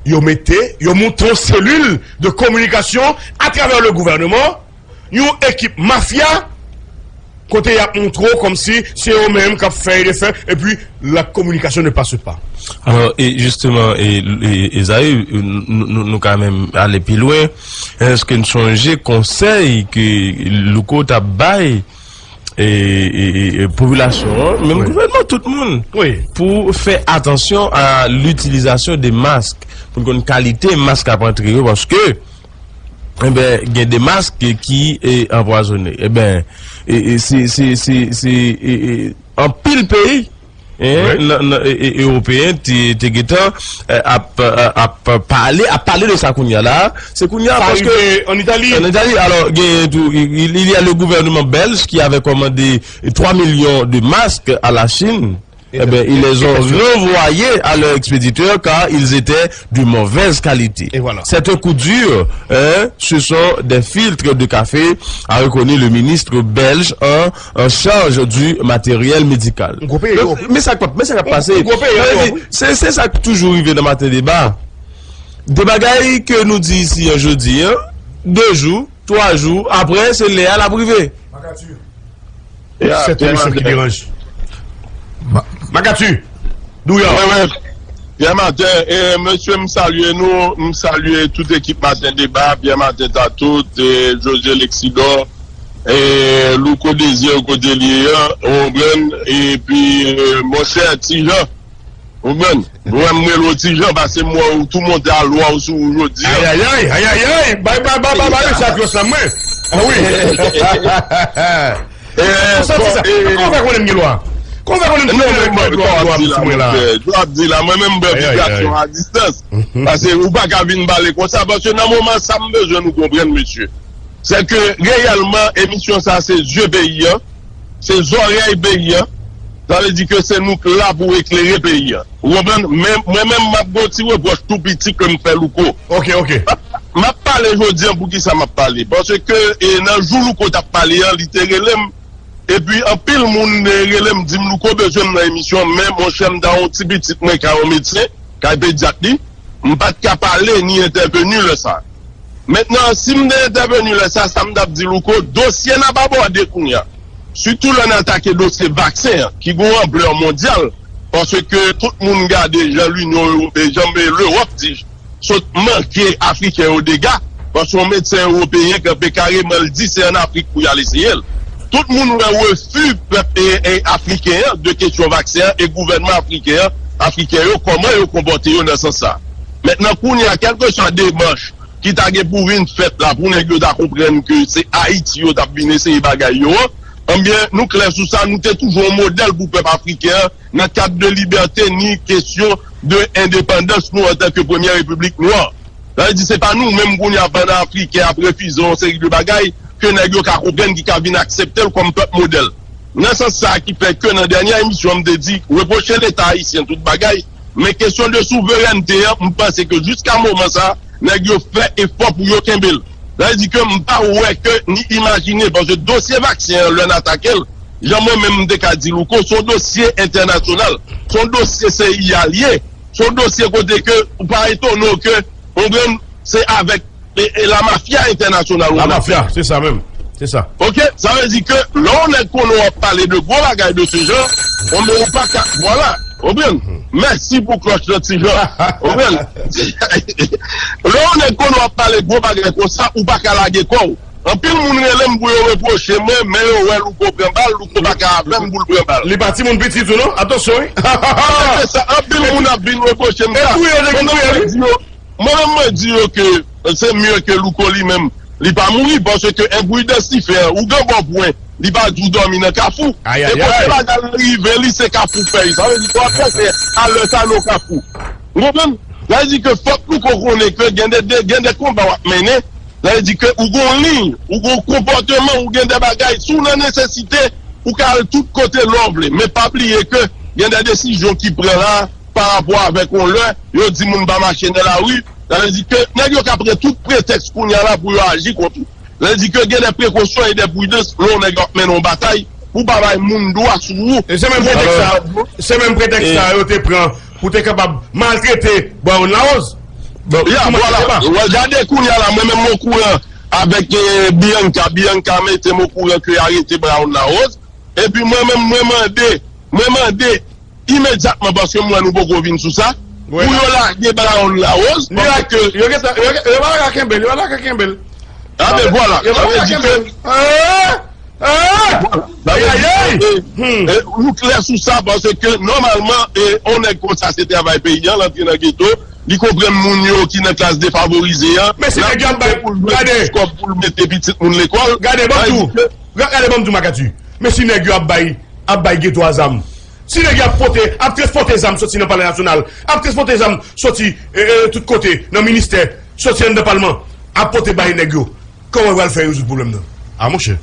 yo mete, yo monte yon selil de kominikasyon atravè le gouvèneman, yon ekip mafya, kote y ap montre w kòmsi se yo menm k ap fè e defè, epi la communication ne passe pas. Alors, et justement, et, et, et Esaü, nou, nou, nou ka menm ale pi lwen. Èske n sonje konsèy ke Louko t ap bay e, e, e, e popilasyon an, menm gouvènman, tout moun, pou fè atansyon a litilizasyon de mask, pou n konn kalite mask k ap antre yo, paske, enben, gen de mask ki, e, anpwazonnen. Enben, e, e, se, se, se, se, e, e, anpil peyi, en, nan, nan, e, e, ewopeyen te, te gentan, e, ap, e, ap pale, ap pale de sa kounye a la. Se kounye a, paske rive an Itali. En Italie, alors, gen tou, il, il y a le gouvernement belge qui avait commandé trois millions de masques à la Chine. Eh bien, ils les ont renvoyés à leur expéditeur car ils étaient de mauvaise qualité. Et voilà. C'est un coup dur, hein. Ce sont des filtres de café, a reconnu le ministre belge en, en charge du matériel médical. Donk, men sa k ap, men sa k ap pase. Se, se sa k toujou rive nan Maten Deba. De bagay ke nou di isi an jodi an, de jou, twa jou, apre, se lè a l ap rive. Cette émission qui dérange. Makati, Douyò. Wi, wi. Pierre Martin, e, mesye, m salye nou, m salye tout ekip Maten Deba, Pierre Martin Tatout, e, José Lexidor, e, Louko Désir kote li ye an, ou konprann, epi, e, monchè Ti Jan, ou konprann, ou wè m rele w Ti Jan, paske m wè w tou monte a lwa w sou ou jodi a. Ayayay, ayayay, bay, bay, bay, bay, bay, sa fyòs la mwen. A wi. Kòman w fè konnen m gen lwa? Kòman w fè konnen m gen lwa sou mwen la? Jan w ap di la, mwen menm m pran vibrasyon a distans. Paske ou pa ka vin pale konsa, paske nan moman sa m bezwen nou konprann, mesye. Se ke reyèlman emisyon sa se zye peyi an, se zòrèy peyi an, Sa vle di ke se nou k la pou eklere peyi a. Ou konprann? Men mwen menm, m ap gen yon ti repwòch tou piti ke m fè Louko. Ok, ok. M ap pale jodi an, poukisa m ap pale? Paske e, nan jou Louko t ap pale an, li te rele m. Epi anpil moun e, rele m, di m, "Louko bezwen m nan emisyon, men monchè, m ta yon ti pitit mwen ka yon medsen, kay pedyat li, m pa t ka pale ni entèveni lè sa." Mentnan, si m te entèveni lè sa, sa m t ap di Louko, dosye n ap abòde kounye a, sitou lè n atake dosye vaksen an, ki gen yon anplè mondyal, paske tout moun gade jan Linyon Ewope-, jan Lewòp di, sot manke Afriken yo dega, paske yon medsen ewopeyen kanpe kareman, l di se ann Afrik pou y al eseye l. Tout moun wè refi pèp e, e, afriken an de kesyon vaksen an e gouvènman afriken an, afriken yo, kòman yo konpòte yo nan sans sa. Mentnan, kounye a, kèlkeswa demach ki ta gen pou vin fèt la, pou nèg yo ta konprann ke se Ayiti yo t ap vin eseye bagay yo an, anbyen, nou klè sou sa, nou te toujou yon modèl pou pèp afriken an, nan kad de libète ni kesyon de endepandans nou antanke premyè repiblik nwa. Sa vle di, se pa nou menm kounye a, pandan Afriken ap refize yon seri de bagay, ke nèg yo ka konprann ki ka vin aksepte l kòm pèp modèl. Nan sans sa ki fè ke nan dènye emisyon an, m te di, repwoche Leta ayisyen tout bagay, men kesyon de souverènte an, m panse ke jiska moman sa, nèg yo fè efò pou yo kenbe l. Sa vle di ke m pa wè ke ni imajine, paske dosye vaksen an, lè n atake l, jan mwen menm m te ka di Louko, se yon dosye entènasyonal, se yon dosye C I A l ye, se yon dosye kote ke ou pa etone w ke, ou konprann, se avèk e, e la mafya entènasyonal ou La ann afè. Mafya, se sa menm. Se sa. Ok, sa vle di ke lè yon nèg konnen w ap pale de gwo bagay de se jan, bon, men ou pa ka, vwala, ou konprann? Mèsi pou klòch lan, ti jan. Ou konprann? Lè yon nèg konnen w ap pale gwo bagay konsa, ou pa ka lage kò w. Anpil moun rele m pou yo repwoche mwen, men yo wè Louko pran bal, Louko pa ka avè m pou l pran bal. Li pa timoun piti tou non, atansyon wi. Se sa, anpil moun ap vin repwoche m sa. Mwen menm mwen di yo, mwen menm mwen di yo ke se mye ke Louko li menm, li pa mouri, paske enpridans li fè an, ougan bò pwen, li pa di w dòmi nan Kafou. E kote bagay la rive, li se Kafou fèy. Sa vle di, fò w ap panse a lè sa nan Kafou. Ou konprann? Sa vle di ke fòk Louko konnen ke gen de, de, gen de konba w ap mennen. Sa vle di ke ou gon liy, ou gon konpòteman, ou gen de bagay. Si w nan nesesite, ou ka al tout kote lè w vle. Men pa bliye ke gen de desizyon ki pran la pa rapò avèk yon lè yo di moun pa mache nan lari. Sa vle di ke nèg yo ka pran tout pretèks kounye a la pou yo aji kont ou. Sa vle di ke gen de prekosyon e de pridans lè yon nèg ap mennen yon batay pou pa bay moun dwa sou ou. E se menm pretèks sa, se menm pretèks sa yo te pran pou te kapab maltrete Brown Larose. Bon, ya, vwala. Wè, gade kounye a la, mwen menm m okouran avèk eh, Bianca. Bianca mete m okouran ke arete Brown Larose. Epi mwen menm, mwen mande, mwen mande imedyatman, paske m wè nou poko vin sou sa, pou yo lage Brown Larose, paske yo gentan, yo gentan, yo pa ka kenbe l, yo pa ka kenbe l. A, men vwala. Yo pa ka kenbe l. Sa vle di ke, eh, eh, nou klè sou sa, paske nòmalman, eh, on nèg konsa se travay peyi an, l antre nan geto, li konprann moun yo ki nan klas defavorize an. Men si nèg yo ap bay, gade, kòb pou l mete pitit moun lekòl. Gade, ban m di w, gade, ban m di w, Makati. Men si nèg yo ap bay, ap bay geto a zam, si nèg yo ap pote, ap transpòte zam soti nan Palè Nasyonal, ap transpòte zam soti, eh, eh, tout kote, nan ministè, soti anndan palman, ap pote bay nèg yo, kòman yo pral fè rezoud pwoblèm nan? A, monchè.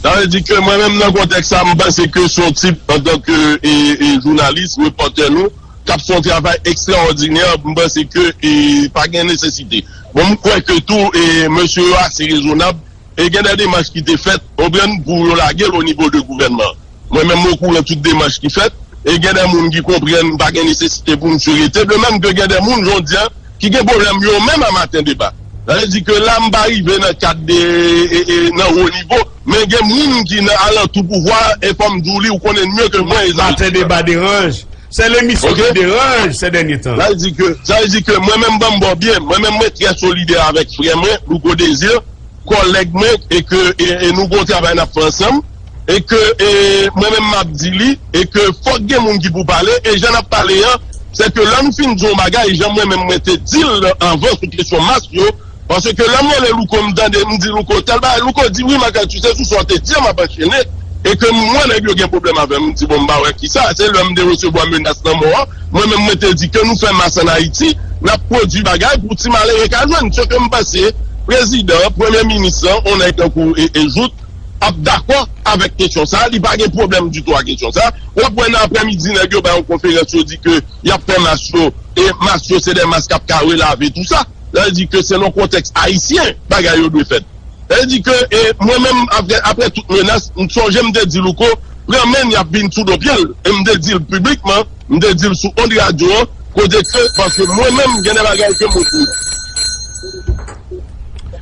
Sa vle di ke mwen menm nan kontèks sa, m panse ke se yon tip, antanke, e, e, jounalis, repòtè nou, k ap fè yon travay ekstraòdinè, m panse ke, e, pa gen nesesite. Bon, m kwè ke tou, e, mesye yo ase rezonab, e gen de demach ki te fèt, ou konprann, pou yo lage l o nivo de gouvènman. Mwen menm, m okouran tout demach ki fèt, e gen de moun ki konprann pa gen nesesite pou misye rete, de menm ke gen de moun, jodi a, ki gen pwoblèm yo menm a Maten Deba. Sa vle di ke la, m pa rive nan kad de, e, e, nan wo nivo, men gen moun ki nan alantou pouvwa, e fò m di w li, ou konnen l mye ke mwen, e Maten Deba deranj. Se lemisyon ki deranj se dènye tan. Sa vle di ke, sa vle di ke mwen menm, ban m ba w byen, mwen menm, mwen trè solidè avèk frè mwen, Louko Désir, kòlèg mwen, e ke, e, e nou gon travay n ap fè ansanm, e ke, e, mwen menm m ap di li, e ke fòk gen moun ki pou pale, e jan n ap pale an, se ke lè nou fin di yon bagay, jan mwen menm mwen te di l anvan sou kesyon mas yo, paske lè m rele Louko, m tande, m di Louko tèl bagay, Louko di, "Wi, Marc Arthur, se sou sa w te di an m ap anchene," e ke m wè nèg yo gen pwoblèm avè m, m di, "Bon, m pa wè kisa." Se lè m te resevwa menas lanmò an, mwen menm mwen te di ke nou fè mas ann Ayiti, n ap pwodui bagay pou ti malere ka jwenn. Se ke m panse, prezidan, premye minis lan, on nèg tankou e, e Jouthe, ap dakò avèk kesyon sa a, li pa gen pwoblèm ditou ak kesyon sa a. W ap wè nan aprèmidi, nèg yo bay yon konferans, yo di ke y ap fè mas yo, e mas yo se de mas k ap ka relave tou sa. Sa vle di ke se nan kontèks ayisyen bagay yo dwe fèt. Sa vle di ke, e, mwen menm, apre, apre tout menas, m sonje m te di Louko, pran men n y ap vin sou do pye l. E m te di l piblikman, m te di l sou ond radyo an, kote ke, paske mwen menm, gen de bagay ke mwen di.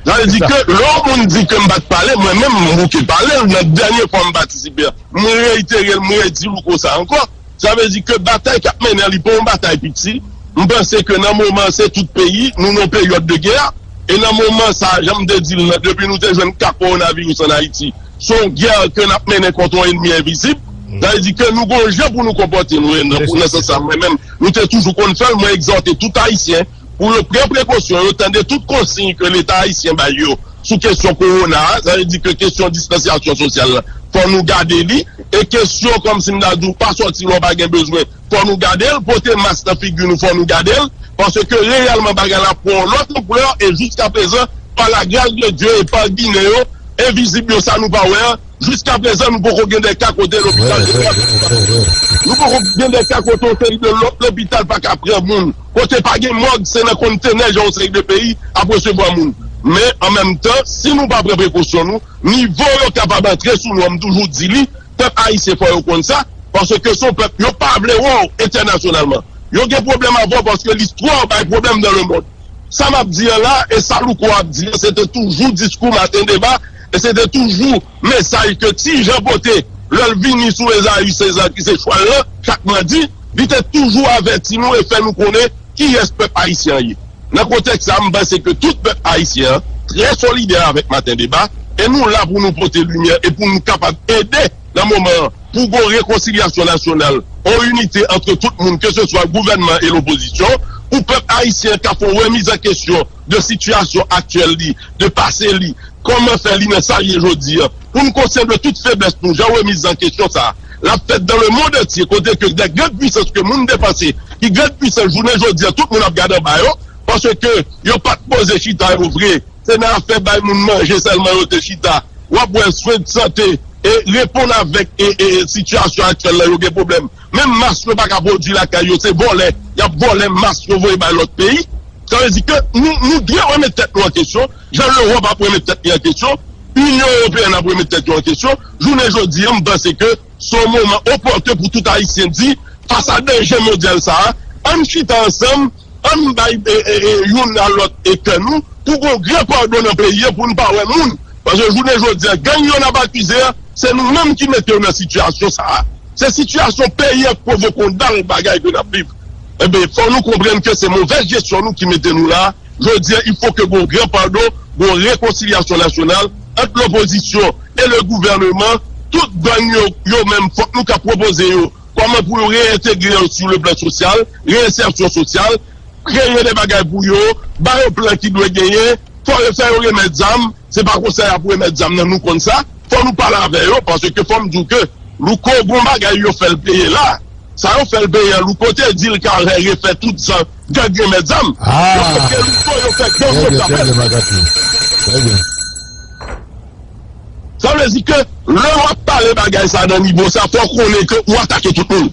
Sa vle di ke lè yon moun di ke m pa t pale, mwen menm, m bouke pale l nan dènye fwa m patisipe a. M reyitere l, m redi Louko sa ankò. Sa vle di ke batay k ap mennen an, li pa yon batay piti. M panse ke nan moman an, se tout peyi, nou nan peryòd de gè. E nan moman sa, jan m te di l nan, depi nou te jwenn ka kowonaviris ann Ayiti, se yon gè ke n ap mennen kont yon ènmi envizib. Sa vle di ke nou gen yon jan pou nou konpòte nou. E nan, nan sans sa, mwen menm, nou te toujou konn fè l. Mwen egzòte tout Ayisyen pou yo pran prekosyon yo, tande tout konsiy ke Leta ayisyen bay yo sou kesyon kowona a, sa vle di ke kesyon distansyasyon sosyal la, fò nou gade li, e kesyon kòmsi m ta di w pa sòti lè w pa gen bezwen, fò nou gade l, pote mas nan figi nou, fò nou gade l, paske reyèlman bagay la pran yon lòt anplè, e jiskaprezan, pa la gras de Dye e pa Ginen yo, envizib yo sa nou pa wè an, jiskaprezan nou poko gen de ka kote lopital jeneral. Nou poko gen de ka kote yon seri de lòt lopital pa ka pran moun, kote pa gen mòg, se nan kontenè jan yon seri de peyi ap resevwa moun. Men, an menm tan, si nou pa pran prekosyon nou, nivo yo kapab antre sou nou an, m toujou di li, pèp ayisyen fò yo konn sa, paske se yon pèp yo pa vle wè w entènasyonalman. Yo gen pwoblèm avè w paske listwa w bay pwoblèm dans le monde. Sa m ap di an la, e sa Louko ap di an, se te toujou diskou Maten Deba, e se te toujou mesaj ke Ti Jan pote lè l vini sou Ezayis, Seza ki se chwal lan, chak madi, li te toujou avèti nou e fè nou konnen kiyès pèp ayisyen an ye. Nan kontèks sa a, m panse ke tout pèp ayisyen an trè solidè avèk Maten Deba, e nou la pou nou pote limyè e pou nou kapab ede nan moman an pou gon rekonsilyasyon nasyonal, yon inite ant tout moun, keseswa gouvènman e lopozisyon, pou pèp ayisyen ka fè yon remiz an kesyon de sitiyasyon aktyèl li, de pase li, kòman fè li nan sa l ye jodi a. Pou n konsyan de tout feblès nou, jan remiz an kesyon sa a, l ap fèt dans le monde entier, kote ke de grann pwisans ke moun te panse ki grann pwisans jounen jodi a, tout moun ap gade anba yo, paske yo pa t poze chita yo vre. Se nan afè bay moun manje sèlman yo te chita. W ap wè swen de sante e reponn avèk e, e, e sitiyasyon aktyèl la, yo gen pwoblèm. Menm mas yo pa ka pwodui lakay yo, se vòlè. Y ap vòlè mas yo voye bay lòt peyi. Sa vle di ke nou, nou dwe remèt tèt nou an kesyon, jan Lewòp ap remèt tèt li an kesyon, Inyon Ewopeyèn ap remèt tèt yo an kesyon. Jounen jodi a, m panse ke se yon moman opòten pou tout Ayisyen di, fas a danje mondyal sa a, ann chita ansanm, ann bay, e, e, e, youn a lòt e kè nou, pou gon gran padon nan peyi a, pou n pa wè moun. Paske jounen jodi a, gang yo n ap akize a, se nou menm ki mete yo nan sitiyasyon sa a. Se sitiyasyon peyi a k pwovoke yon dal bagay ke n ap viv. Enben, fò nou konprann ke se movèz jesyon nou ki mete nou la. Jodi a, il faut que gon gran padon, gon rekonsilyasyon nasyonal ant lopozisyon e le gouvèneman. Tout gang yo, yo menm, fòk nou ka pwopoze yo kòman pou yo reyentegre yo sou le plan sosyal, reyensèsyon sosyal, kreye de bagay pou yo, ba yo plan ki dwe genyen, fò yo fè yo remèt zam, se pa konsa y ap remèt zam nan, nou konn sa, fò nou pale avè yo, paske fò m di w ke Louko gon bagay yo fè l peye la, sa yo fè l peye an, Louko te di l ka refè tout zam, gang remèt zam, yo kote Louko yo fè gang yo ka fè l. Sa vle di ke lè w ap pale bagay sa nan nivo sa, fò w konnen ke ou atake tout moun.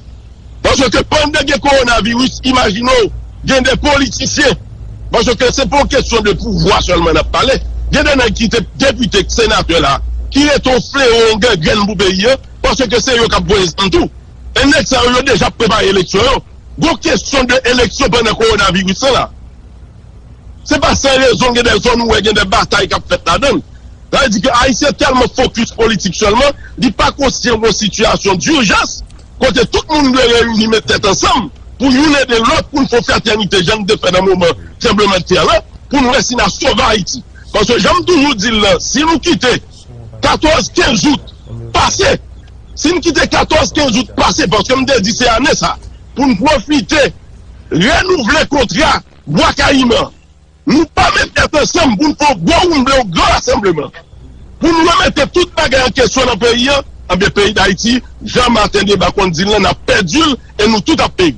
Paske pandan gen kowonaviris, imajine w, gen de politisyen. Paske se pa yon kesyon de pouvwa sèlman n ap pale. Gen de nèg ki te depite, senatè la, ki rete yon flewo, yon gangrenn pou peyi an, paske se yo k ap voye zam tou. E nèg sa yo, yo deja prepare eleksyon yo. Gon kesyon de eleksyon pandan kowonaviris lan la. Se pa san rezon gen de zòn ou wè gen de batay k ap fèt ladan l. Sa vle di ke Ayisyen tèlman fokis politik sèlman, li pa konsyan yon sitiyasyon dijans kote tout moun dwe reyini, met tèt ansanm pou youn ede lòt, pou n fè yon fratènite jan n te fè nan moman tranblemanntè la, pou n wè si n a sove Ayiti. Paske jan m toujou di l lan, si nou kite katòz kenz out pase, si n kite katòz kenz out pase, paske m te di se ane sa, pou n pwofite renouvle kontra Bwa Kayiman. Nou pa met tèt ansanm pou n fè yon gwo woumble, yon gran rasanbleman, pou n remete tout bagay an kesyon nan peyi an, anben, peyi Dayiti, jan Maten Deba konn di l lan, n ap pèdi l e nou tout ap peri.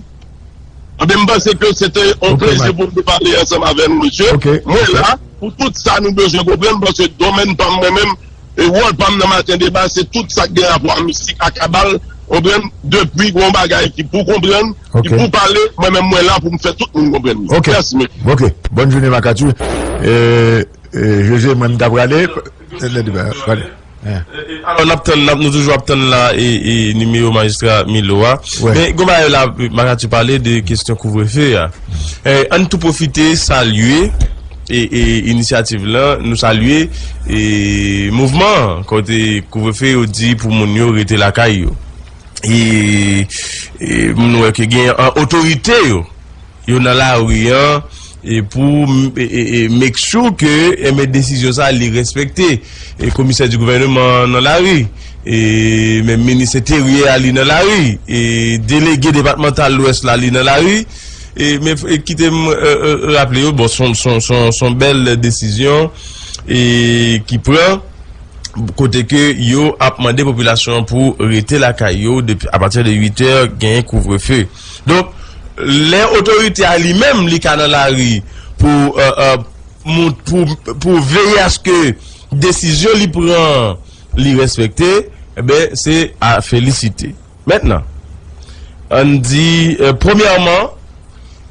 Anben, m panse ke se te yon plezi pou m te pale ansanm avè nou, mesye. Mwen la pou tout sa nou bezwen konprann, paske domèn pa m mwen menm, E wòl pa m nan Maten Deba, se tout sa k gen rapò a mistik, a kabal, konprann? Depi gon bagay ki pou konprann, ki pou pale, mwen menm mwen la pou m fè tout moun konprann li. Mèsi, men. Ok. Bòn jounen, Makati. E, e, Jeze, mwen m ta prale. Maten Deba, prale. Alò, n ap tann, n ap, nou toujou ap tann la, e, e, nimewo majistra Milo a. Men, gon bagay la, Makati pale de kesyon kouvrefe a. E, ann tou pwofite salye e, e, inisyativ lan, nou salye, e, mouvman an, kote kouvrefe yo di pou moun yo rete lakay yo. E, e, nou wè ke gen, an, otorite yo, yo nan lari an, e pou, e, e, e, make sure ke, e, men desizyon sa li respekte. E komisè di gouvènman nan lari, e menm minis enteryè a li nan lari, e delege depatmantal Lwès la li nan lari, E, men, e, kite m, e, e, raple yo, bon, son, son, son, son bèl desizyon, e, ki pran, kote ke yo ap mande popilasyon an pou rete lakay yo depi, apati de uit è, genyen kouvrefe. Donk, lè otorite a li menm, li ka nan lari pou, e, e, moun, pou, pou veye aske desizyon li pran, li respekte, enben, se a felisite. Mentnan, ann di, e, premyèman,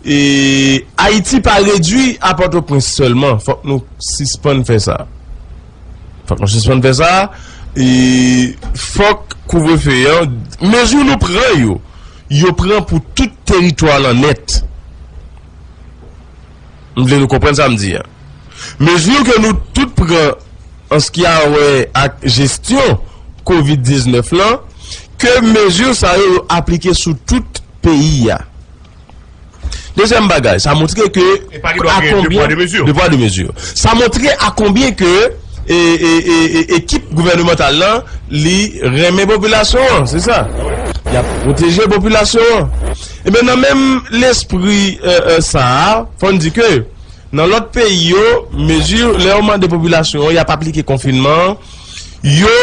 e, Ayiti pa redui a Pòtoprens sèlman. Fòk nou sispann fè sa. Fòk nou sispann fè sa. E fòk kouvrefe an, mezi nou pran yo, yo pran pou tout teritwa lan nèt. M vle nou konprann sa m di a. Mezi ke nou tout pran an se ki a wè ak jesyon kovid diznèf lan, ke mezi sa yo, yo aplike sou tout peyi a. Dezyèm bagay, sa montre ke e pa gen dwa gen de pwa, de mezi. De pwa, de mezi. Sa montre a konbyen ke e, e, e, e, ekip gouvènemantal lan, li renmen popilasyon an, se sa. Y ap pwoteje popilasyon an. Ebyen, nan menm lespri, e, e, sa a, fò n di ke nan lòt peyi yo, mezi, lè yo mande popilasyon an, y ap aplike konfinman an, yo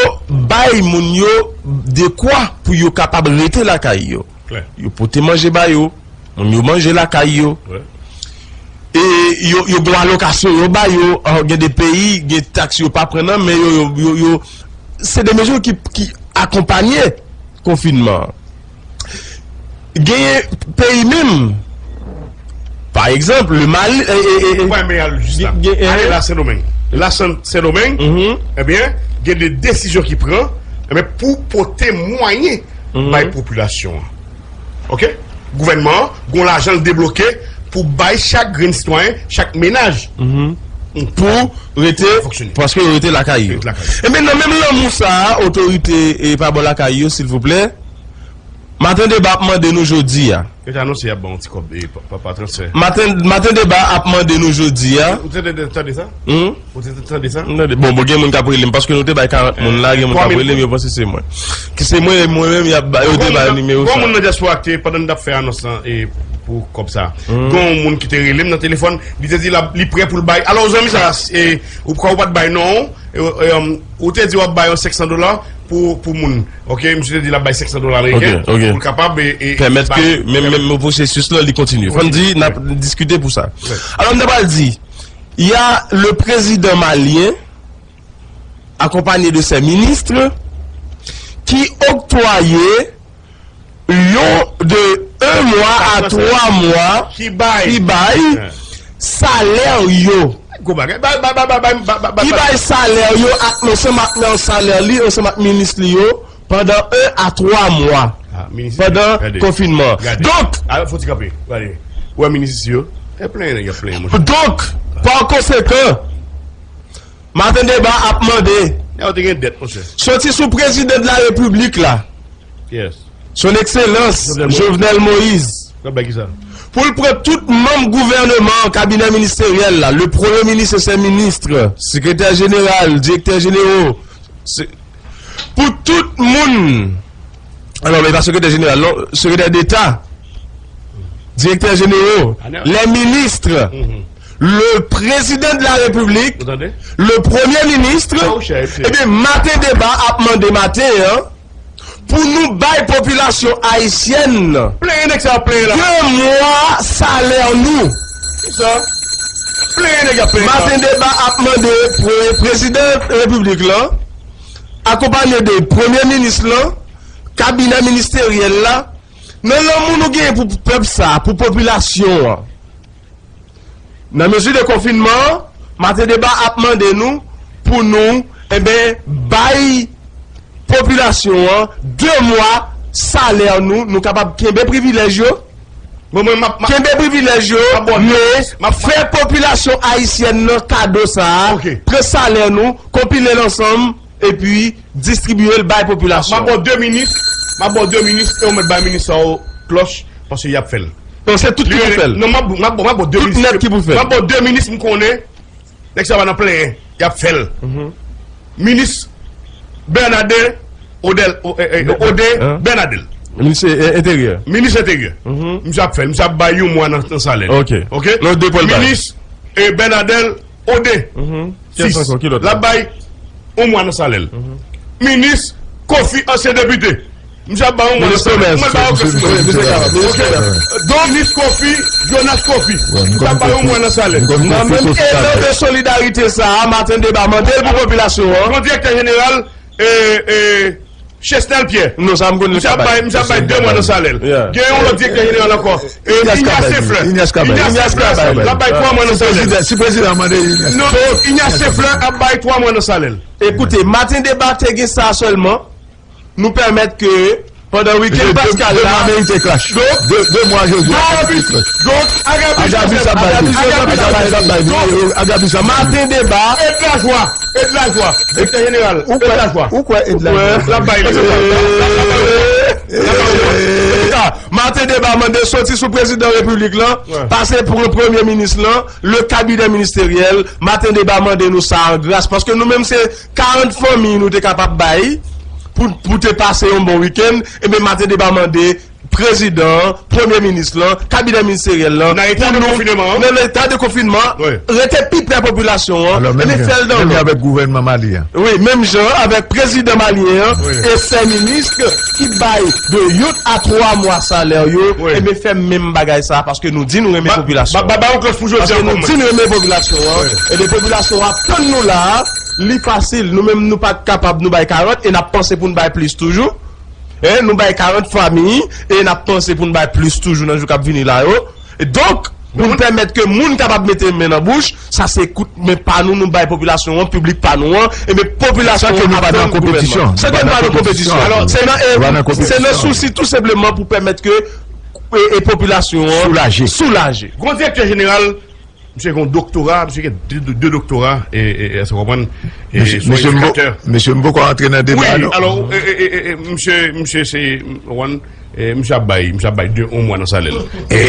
bay moun yo dekwa pou yo kapab rete lakay yo. Yo pote manje ba yo, moun yo manje lakay yo. E yo, yo gen alokasyon yo ba yo. An, gen de peyi, gen taks yo pa pran nan men yo, yo, yo, yo. Se de mezi ki, ki akonpanye konfinman an. Genyen peyi menm, pa egzanp, le Mali, e, e, e, e, Ou pa men al jis la. Ale la Sendomeng. La Sen-, Sendomeng, ebyen, gen de desizyon ki pran, ebyen, pou pote mwayen bay popilasyon an. Ok? Gouvènman an, gon lajan l debloke pou bay chak grenn sitwayen, chak menaj. Pou rete, paske yo rete lakay yo. Ebyen, nan menm lanmou sa a, otorite e pa bò lakay yo, silvouplè, Maten Deba ap mande nou jodi a. Yo te anonse y ap ba yon ti kòb, e, pa, pa, pa transfè. Maten, Maten Deba ap mande nou jodi a. Ou te tande, tande sa? Ou te tande sa? M tande. Bon, bon, gen moun k ap rele m, paske nou te bay karant moun la, gen moun k ap rele m, yo panse se mwen. Ki se mwen, mwen menm, y ap ba, yo te bay nimewo sa. Gon moun nan dyaspora ki te, pandan n t ap fè anons lan, e, pou kòb sa. Gon moun ki te rele m nan telefòn, li te di l ap, li prè pou l bay. Alò, zanmi sa, e, ou, ou pa t bay non, e, e, ou te di w ap bay yon senk san dola pou, pou moun. Ok, misye te di l ap bay senk san dola ameriken pou l kapab, e, e, pèmèt ke menm, menm pwosesis lan li kontinye. Fò n di, n ap diskite pou sa. Alò, m ta pral di, y a le président malien, accompagné de ses ministres, qui octroyait yon de un mois à trois mois, ki bay, ki bay salè yo. Gwo bagay. Bay, bay, bay, bay, bay, bay, bay, bay. Ki bay salè yo ak, ansanm ak nan salè li, ansanm ak minis li yo, pandan un à trois mwa, pandan konfinman. Donk, a, fò ti kanpe. Gade. Ou wè minis isi yo? E plenyen nèg y ap plenyen, monchè. Donk, pa konsekan, Maten Deba ap mande, nèg yo te gen dèt, monchè, soti sou prezidan de la repiblik la, Yes. Son Excellence Jovenel Moïse. Jovenel Moïse. Pou l pran tout manm gouvèneman an, kabinè ministeryèl la, le premye minis e sè minis, sekretè jeneral, direktè jenero, se, pou tout moun, alò, men pa sekretè jeneral, non, sekretè deta, direktè jenero, les ministres, le président de la République, le premier ministre, ebyen, Maten Deba ap mande maten an, pou nou bay popilasyon ayisyèn nan de mwa salè nou. Maten Deba ap mande pre-, prezidan repiblik lan, akonpaye de premye minis lan, kabinè ministeryèl la, nan lanmou nou genyen pou pèp sa, pou popilasyon an. Nan mezi de konfinman an, Maten Deba ap mande nou pou nou, enben, bay popilasyon an de mwa salè nou, nou kapab kenbe privilèj yo. Bon, mwen, m ap, m ap, kenbe privilèj yo, m ap bò, men m ap fè popilasyon ayisyèn nan kado sa a, ok, pran salè nou, konpile l ansanm, epi distribiye l bay popilasyon. M ap ba w de minis, m ap ba w de minis, e w mèt bay minis sa yo klòch, paske y ap fè l. Non, se tout ki pou fè l. Non, m ap, m ap, m ap ba w de minis. Tout nèt ki pou fè l. M ap ba w de minis, m konnen, nèg sa yo pa nan plenyen, y ap fè l. Mhm. Minis Bernadin Odel, o, e, e, Ode Bernadel. Minis, e, Enteryè. Minis Enteryè. Mhm. Misye ap fè l, misye ap bay yon mwa nan, nan salè l. Ok. Ok? Lòt de pou l bay. Minis, e, Bernadel Ode. Mhm. Kiyès ankò? Ki lòt la? L ap bay yon mwa nan salè l. Mhm. Minis Kofi, ansyen depite. Misye ap bay yon mwa nan salè l. Mwen ba yo klas mwen. Donk, minis Kofi, Jonas Kofi. Misye ap bay yon mwa nan salè l. Nan menm elan de solidarite sa a, Maten Deba mande l pou popilasyon an. Gran direktè jeneral, e, e, Chesnel Pierre. Non, sa m konn. Misye ap bay, misye ap bay de mwa nan salè l. Yeah. Gen yon lòt direktè jeneral ankò. E, Ignace Fleur. Ignace Fleur. L ap bay twa mwa nan salè l. Si prezidan mande Ignace. Non, Ignace Fleur ap bay twa mwa nan salè l. Ekoute, Maten Deba te gen sa sèlman. Nou pèmèt ke pandan wikenn paskal la, donk, de, de mwa jodi a, donk, donk, Agabi Joseph, Agabi Joseph, Agabi Joseph, donk, Maten Deba, e de lajwa, e de lajwa, direktè jeneral, e de lajwa. Ou kwè, ou kwè e de lajwa? L ap bay li. Maten Deba mande soti sou prezidan repiblik lan, pase pou premye minis lan, le kabinè ministeryèl, Maten Deba mande nou sa an gras, paske nou menm se karant fanmi nou te kapab bay pou, pou te pase yon bon wikenn, ebyen, Maten Deba mande prezidan an, premye minis lan, kabinè ministeryèl lan, nan eta de konfinman, nan eta de konfinman, rete pi prè popilasyon an, ebyen, fè l dan lòd. Menm jan avèk gouvènman Mali an. Wi, menm jan avèk prezidan malyen an e sè minis ki bay de yonn a twa mwa salè yo, ebyen, fè menm bagay sa, paske nou di nou renmen popilasyon an. Paske nou di nou renmen popilasyon an, ebyen, popilasyon an ap tann nou la a, li fasil. Nou menm, nou pa t kapab, nou bay karant e n ap panse pou n bay plis toujou. Hein, nou bay karant fanmi e n ap panse pou n bay plis toujou nan jou k ap vini la yo. E donk, pou n pèmèt ke moun kapab mete men nan bouch, sa se kout men pa nou, nou bay popilasyon an, piblik pa nou an, ebyen, popilasyon an ap tann gouvènman. Sa ke nou pa nan konpetisyon. Alò, se nan, e, se nan sousi tou senpleman pou pèmèt ke, e, e, popilasyon an soulaje. Soulaje. Gran direktè jeneral, misye gen yon doktora, misye gen de, de, de doktora, e, e, e, èske w konprann? E, se yon edikatè. Mesye, m poko antre nan deba, non. Wi, alò, e, e, e, e, e, misye, misye se, w konprann, e, misye ap bay, misye ap bay de, yon mwa nan salè l. E.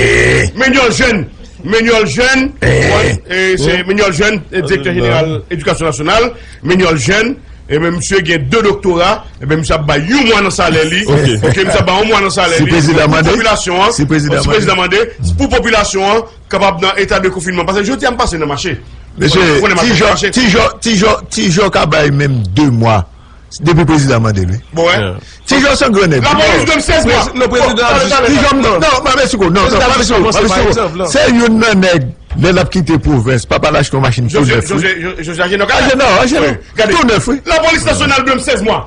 Menyòl Jèn, Menyòl Jèn, w konprann, e, se Menyòl Jèn, e, direktè jeneral edikasyon nasyonal, Menyòl Jèn, ebyen, misye gen de doktora, ebyen, misye ap bay yon mwa nan salè li. Ok. Ok, misye ap bay yon mwa nan salè li. Si prezidan mande. Pou popilasyon an. Si prezidan mande. Pou popilasyon an, kapab nan eta de konfinman. Paske jodi a m pase nan mache. Mesye, Ti Jò, Ti Jò, Ti Jò, Ti Jò ka bay menm de mwa. Depi prezidan mande l, wi. Bon, wè. Ti Jò se yon gran nèg. Lapolis dwe m sèz mwa. Non, prezidan ap jis, Ti Jò, non, non, pa mèsi ko, non, non, pa mèsi ko, pa mèsi ko. Se youn nan nèg, lè l ap kite pwovens, papa l achte yon machin tou nèf, wi. José, José, José Agenor, Agenor, Agenor. Wi, gade. Tou nèf, wi. Lapolis nasyonal dwe m sèz mwa.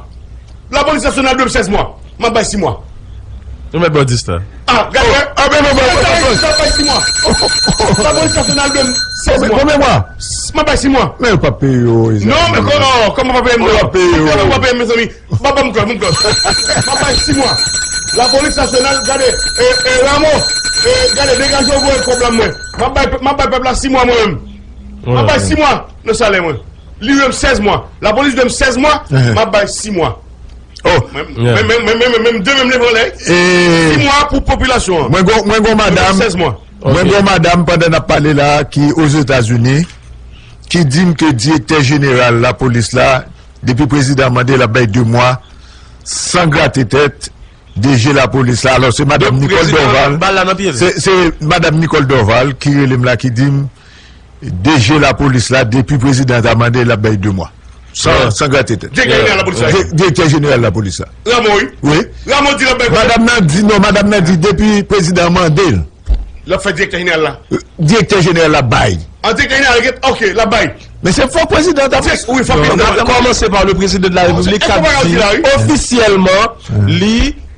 Lapolis nasyonal dwe m sèz mwa. M ap bay sis mwa. Yo mèt ba w dis la. Ah, gade, wè. Ah, men, men, men, men, men. M ap bay sis mwa. Lapolis nasyonal dwe m sèz mwa. Konbyen mwa? M ap bay sis mwa. Men yo p ap peye yo, Eza. Non, men kò-, kòman pa peye m, non? Yo p ap peye yo. Kòman pa peye m, mezanmi? M ap bay m klòt, m klòt. M ap bay sis mwa. Lapolis nasyonal, gade, e, e, Ramo, e, gade, degaje w voye kòb la mwen. M ap bay, m ap bay pèp la sis mwa mwen menm. M ap bay sis mwa nan salè mwen. Li dwe m sèz mwa. Lapolis dwe m sèz mwa, m ap bay sis mwa. Oh. Menm, menm, menm, menm, menm, menm de menm levanlè. Sis mwa pou popilasyon an. Mwen gon, mwen gon madam, sèz mwa. Mwen gon madam pandan n ap pale la ki Ozetazini, ki di m ke direktè jeneral lapolis la, depi prezidan mande l ap bay de mwa, san grate tèt, D G lapolis la. Alò, se madam Nicole Dorval. Se, se madam Nicole Dorval ki rele m la, ki di m, D G lapolis la, depi prezidan ta mande, l ap bay de mwa. San, san grate tèt. Direktè jeneral lapolis la. Di-, direktè jeneral lapolis la. Ramo, wi. Wi. Ramo di l ap bay. Madam nan di, non, madam nan di, depi prezidan mande l. L ap fè direktè jeneral la. Direktè jeneral la bay. An, direktè jeneral, ok, l ap bay. Men se fòk prezidan ta fè. Wi, fòk prezidan ta fè. Kòmanse pa le prezidan de la repiblik k ap di ofisyèlman li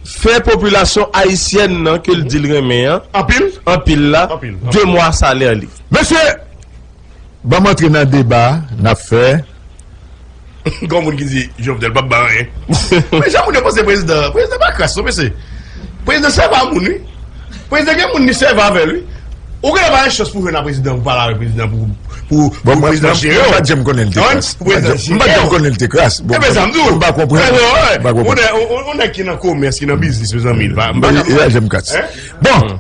fè popilasyon ayisyèn nan ke l di l renmen an, anpil, anpil la, de mwa salè li. Mesye, ban m antre nan deba a n ap fè. Gon moun ki di Jovenel p ap bay anyen. Men jan moun yo panse prezidan, prezidan pa kras non mesye. Prezidan sèvi a moun wi. Prezidan gen moun li sèvi avè l wi. Ou gen pa gen chans pou jwenn a prezidan pou pale avèk prezidan pou pou pou prezidan jere w. Mwen pa t janm konnen l te kras. Mwen pa t janm konnen l te kras. Bon, mwen pa konprann. Mwen pa konprann. Ou nèg ki nan komès, ki nan biznis mezanmi. Mwen pa janm kras. Bon.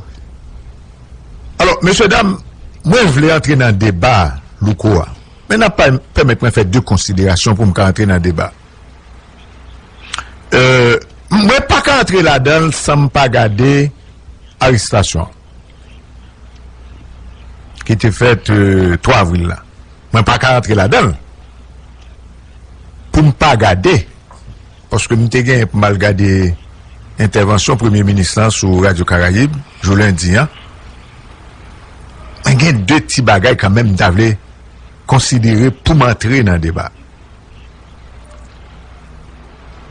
Alò mesye dam, mwen vle antre nan deba Louko a. Men n ap pèmèt mwen fè de konsiderasyon pou m ka antre nan deba. Mwen pa ka antre ladan l san m pa gade arestasyon ki te fèt twa avril la. Mwen pa ka antre ladan l pou m pa gade, paske m te genyen pou m al gade entèvansyon premye minis lan sou Radyo Karayib jou lendi an. Mwen gen de ti bagay kanmenm m ta vle konsidere pou m antre nan deba.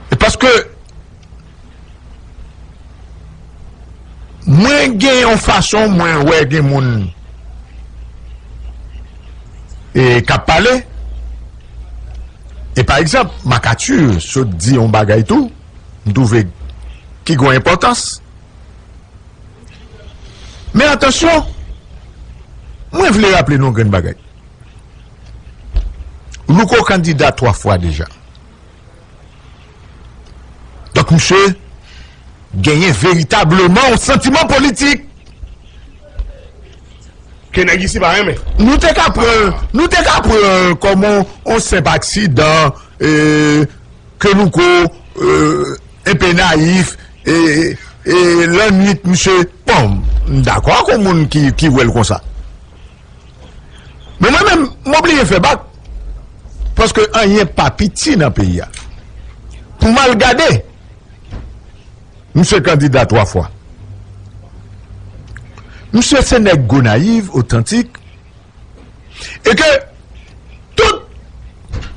E paske mwen gen yon fason mwen wè gen moun e k ap pale. E pa egzanp, Makati sot di yon bagay tou, m twouve ki gen enpòtans. Men atansyon, mwen vle raple nou yon grenn bagay. Louko kandida twa fwa deja. Donk misye genyen veritableman yon santiman politik. Ke nèg isi pa renmen. Nou te ka pran, nou te ka pran kòm yon, yon senp aksidan, e, ke Louko, e, enpe nayif, e, e, lannwit misye, bon, m dakò ak yon moun ki, ki wè l konsa. Men mwen menm, m oblije fè bak, paske anyen pa piti nan peyi a. Pou m al gade, misye kandida twa fwa. Misye se nèg Gonayiv otantik, e ke tout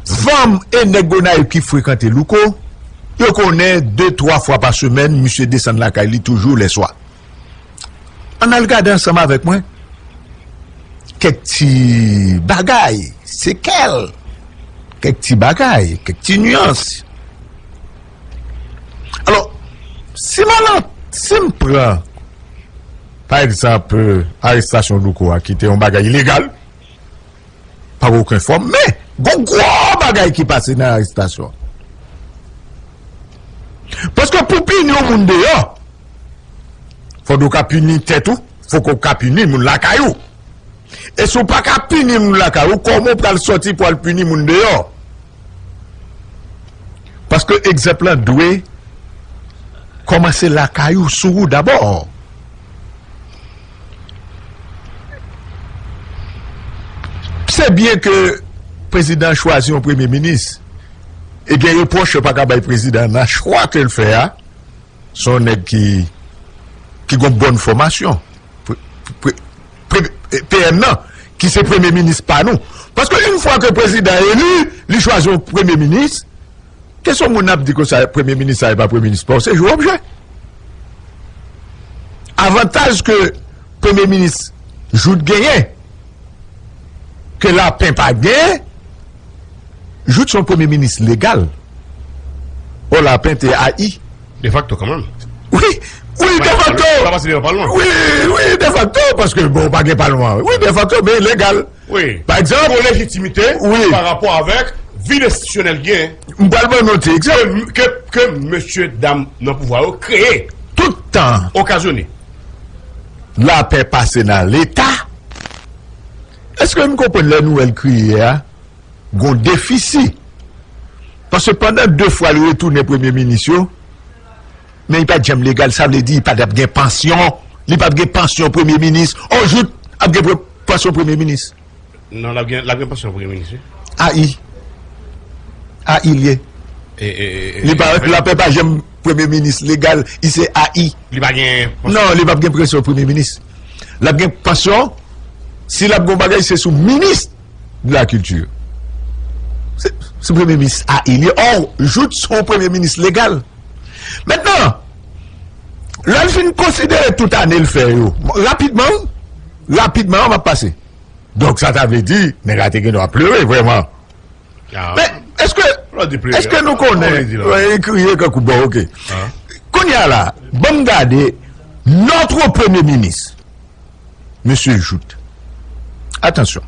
fanm e nèg Gonayiv ki frekante Louko, yo konnen de, twa fwa pa semèn, misye desann lakay li toujou lèswa. Ann al gade ansanm avèk mwen kèk ti bagay, sekèl, kèk ti bagay, kèk ti niyans. Alò, si m al, si m pran, pa egzanp, arestasyon Louko a, ki te yon bagay ilegal, pa gen okenn fòm, men gon gwo bagay ki pase nan arestasyon. Paske pou pini yon moun deyò, fòk ou ka pini tèt ou, fòk ou ka pini moun lakay ou. E si w pa ka pini moun lakay ou, kòman w pral sòti pou al pini moun deyò? Paske egzanp lan dwe kòmanse lakay ou, sou ou dabò. Se byen ke prezidan chwazi yon premye minis, e gen repwòch yo pa ka bay prezidan nan chwa ke l fè a. Se yon nèg ki, ki gon bòn fòmasyon. Pre- pre- pre- P M nan, ki se premye minis pa nou. Paske yon fwa ke prezidan eli, li chwazi yon premye minis, kesyon moun ap di konsa, premye minis sa e pa premye minis pa w, se jwe objè. Avantaj ke premye minis Jouthe genyen, ke Lapen pa genyen, Jouthe se yon premye minis legal. Ò, Lapen te A I. Defakto kanmenm. Wi, wi, defakto. Wi, wi, defakto, paske bon, pa gen palman. Wi, defakto, men legal. Wi. Pa egzanp, gon lejitimite pa rapò avèk vid enstitisyonèl gen. M pral ban nou ti egzanp. Ke, ke, ke mesye dam nan pouvwa yo kreye. Tout tan. Okazyone. Lapè pase nan Leta. Èske n konprann lè nouvèl kriye a? Gon defisi. Paske pandan de fwa li retounen premye minis yo, men li pa t janm legal, sa vle di li pa t ap gen pansyon, li p ap gen pansyon premye minis. Ò, Jouthe ap gen pre- pansyon premye minis. Non, l ap gen, l ap gen pansyon premye minis, wi. A I. A I l ye. E, e, e, e, Li pa, Lapè pa janm premye minis legal, li se A I. Li pa gen pansyon? Non, li p ap gen pansyon premye minis. L ap gen pansyon, si l ap gen yon bagay, se sou minis de la kilti. sou premye minis a eli. Ò, Jouthe se yon premye minis legal. Mentnan, lè l fin konsidere tout ane l fè yo, rapidman, rapidman, m ap pase. Donk, sa ta vle di, nèg la te gen dwa plere, vrèman. Men, èske, èske nou konnen, e kriye kankou, bon, oke. Kounye a la, ban m gade, notre premye minis, mesye Jouthe. Atansyon.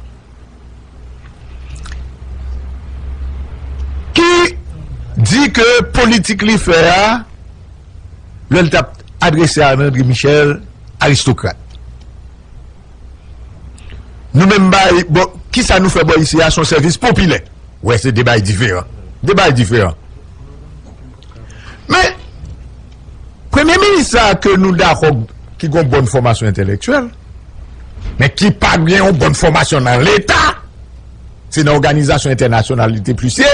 Ki di ke politik li fè a, lè l t ap adrese a André Michel, aristokrat. Nou menm bay, bon, kisa nou fè bò isi a, se yon sèvis popilè. Wè, se de bagay diferan. De bagay diferan. Men, premye minis sa a ke nou dakò ki gen yon bòn fòmasyon entèlektyèl, men ki pa gen yon bòn fòmasyon nan Leta, se nan òganizasyon entènasyonal li te plis ye.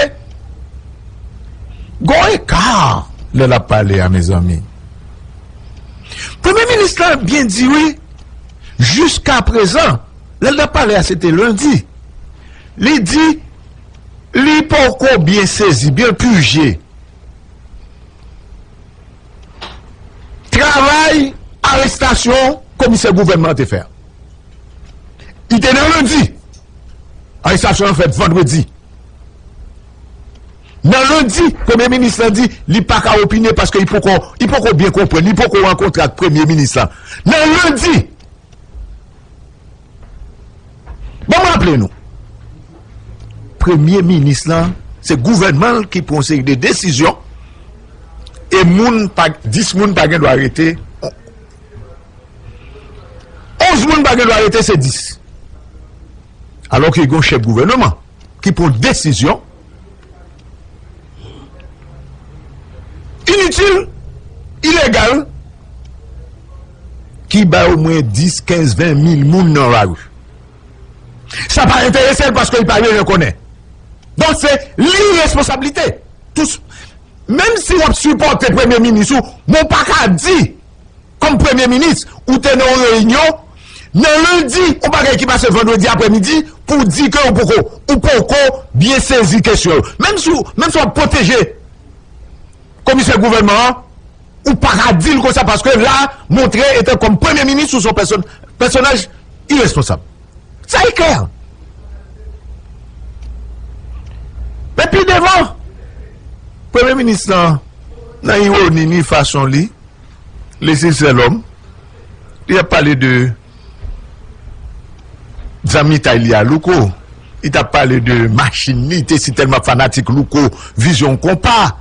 Gen yon eka lè l ap pale a, mezanmi. Premye minis la byen di wi, jiska prezan, lè l t ap pale a, se te lendi. Li di, li poko byen sezi, byen pije travay arestasyon komisè gouvènman an te fè a. Li te nan lendi. Arestasyon an fèt vandredi. Nan lendi, premye minis lan di li pa ka opine paske li poko, li poko byen konprann, li poko rankontre ak premye minis lan. Nan lendi, ban m raple nou, premye minis lan, se gouvènman l ki pran yon seri de desizyon, e moun pa, dis moun pa gen dwa rete, onz moun pa gen dwa rete, se dis. Alò ke gen yon chèf gouvènman ki pran desizyon initil, ilegal, ki bay omwen dis, kenz, ven mil moun nan lari. Sa pa enterese l paske li pa bezwen konnen. Donk, se li responsablite. Tous, menm si w ap sipòte premye minis ou, men w pa ka di, kòm premye minis, ou te nan yon reyinyon, nan lendi, yon bagay ki pase vandredi aprèmidi, pou w di ke ou poko, ou poko byen sezi kesyon yo. Menm si, w- menm si w ap pwoteje komisè gouvènman an, ou pa ka di l konsa paske la, montre etan kòm premye minis, ou se yon pèsonn, pèsonaj iresponsab. Sa e klè. Men pi devan, premye minis lan, nan iwoni ni fason li, Lesi sèlòm, li ap pale de zanmitay li a Louko. Li t ap pale de machin li, li te si tèlman fanatik Louko, vizyon konpa,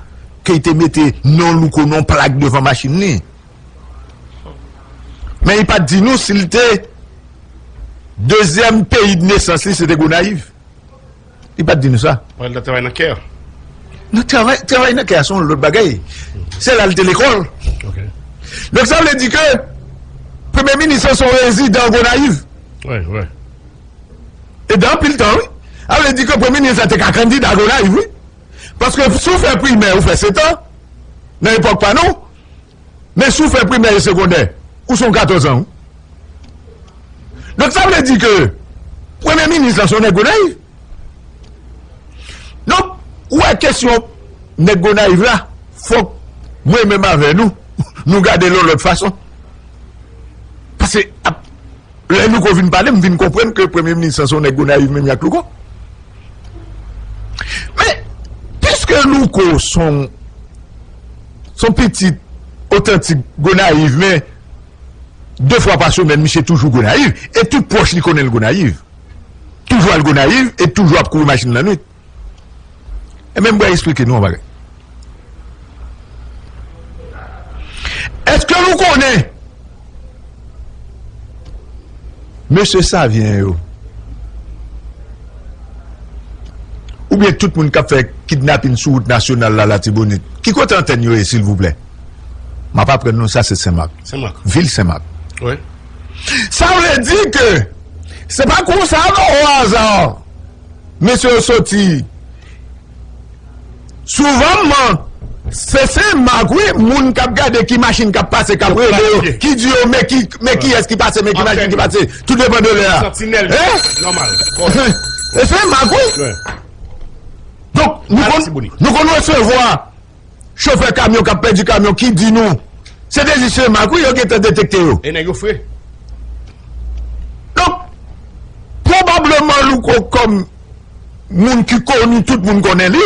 ke li te mete non Louko, non plak devan machin li. Men li pa t di nou si l te dezyèm peyi de nesans li, se te Gonayiv. Li pa t di nou sa. Pral nan travay nan kè. Nan travay, travay nan kè a se yon lòt bagay. Se la l te lekòl. Donk sa vle di ke premye minis lan se yon rezidan Gonayiv. Wi, wi. E de anpil tan, wi. Sa vle di ke premye minis la te ka kandida Gonayiv, wi. Paske si w fè primè, ou fè sèt an, nan epòk pa nou, men si w fè primè e segondè, ou se yon katòz an, wi. Donk, sa vle di ke premye minis lan se yon nèg Gonayiv. Donk, ou wè kesyon nèg Gonayiv la, fòk mwen menm avè nou, nou gade l yon lòt fason. Paske, ap, lè Louko vin pale, m vin konprann ke premye minis lan se yon nèg Gonayiv menm jan ak Louko. Men, piske Louko se yon, se yon pitit otantik Gonayiv, men de fwa pa semèn, misye toujou Gonayiv, e tout pwòch li konnen l Gonayiv. Toujou al Gonayiv, e toujou ap kouri machin lannwit. Ebyen, m pral eksplike nou yon bagay. Èske nou konnen mesye Savyen yo, oubyen tout moun k ap fè kidnapin sou wout nasyonal la, Latibonit, ki kote antèn yo ye, silvouplè? M ap aprann nou sa, se Senmak. Senmak. Vil Senmak. Wi. Sa vle di ke se pa konsa, non, o aza. Mesye yo soti. Souvanman, se Senmak, wi, moun k ap gade ki machin k ap pase, k ap rele yo, ki di yo, men ki, men kiyès ki pase, men ki machin ki pase. Tou depann de lè a. Santinèl, nòmal. E Senmak, wi. Wi. Nou konn, nou konn resevwa chofè kamyon k ap pèdi kamyon ki di nou se Désir Saint-Marc, wi, yo gentan detekte yo. E nèg yo fre. Donk, pwobableman Louko kòm moun ki koni, tout moun konnen li,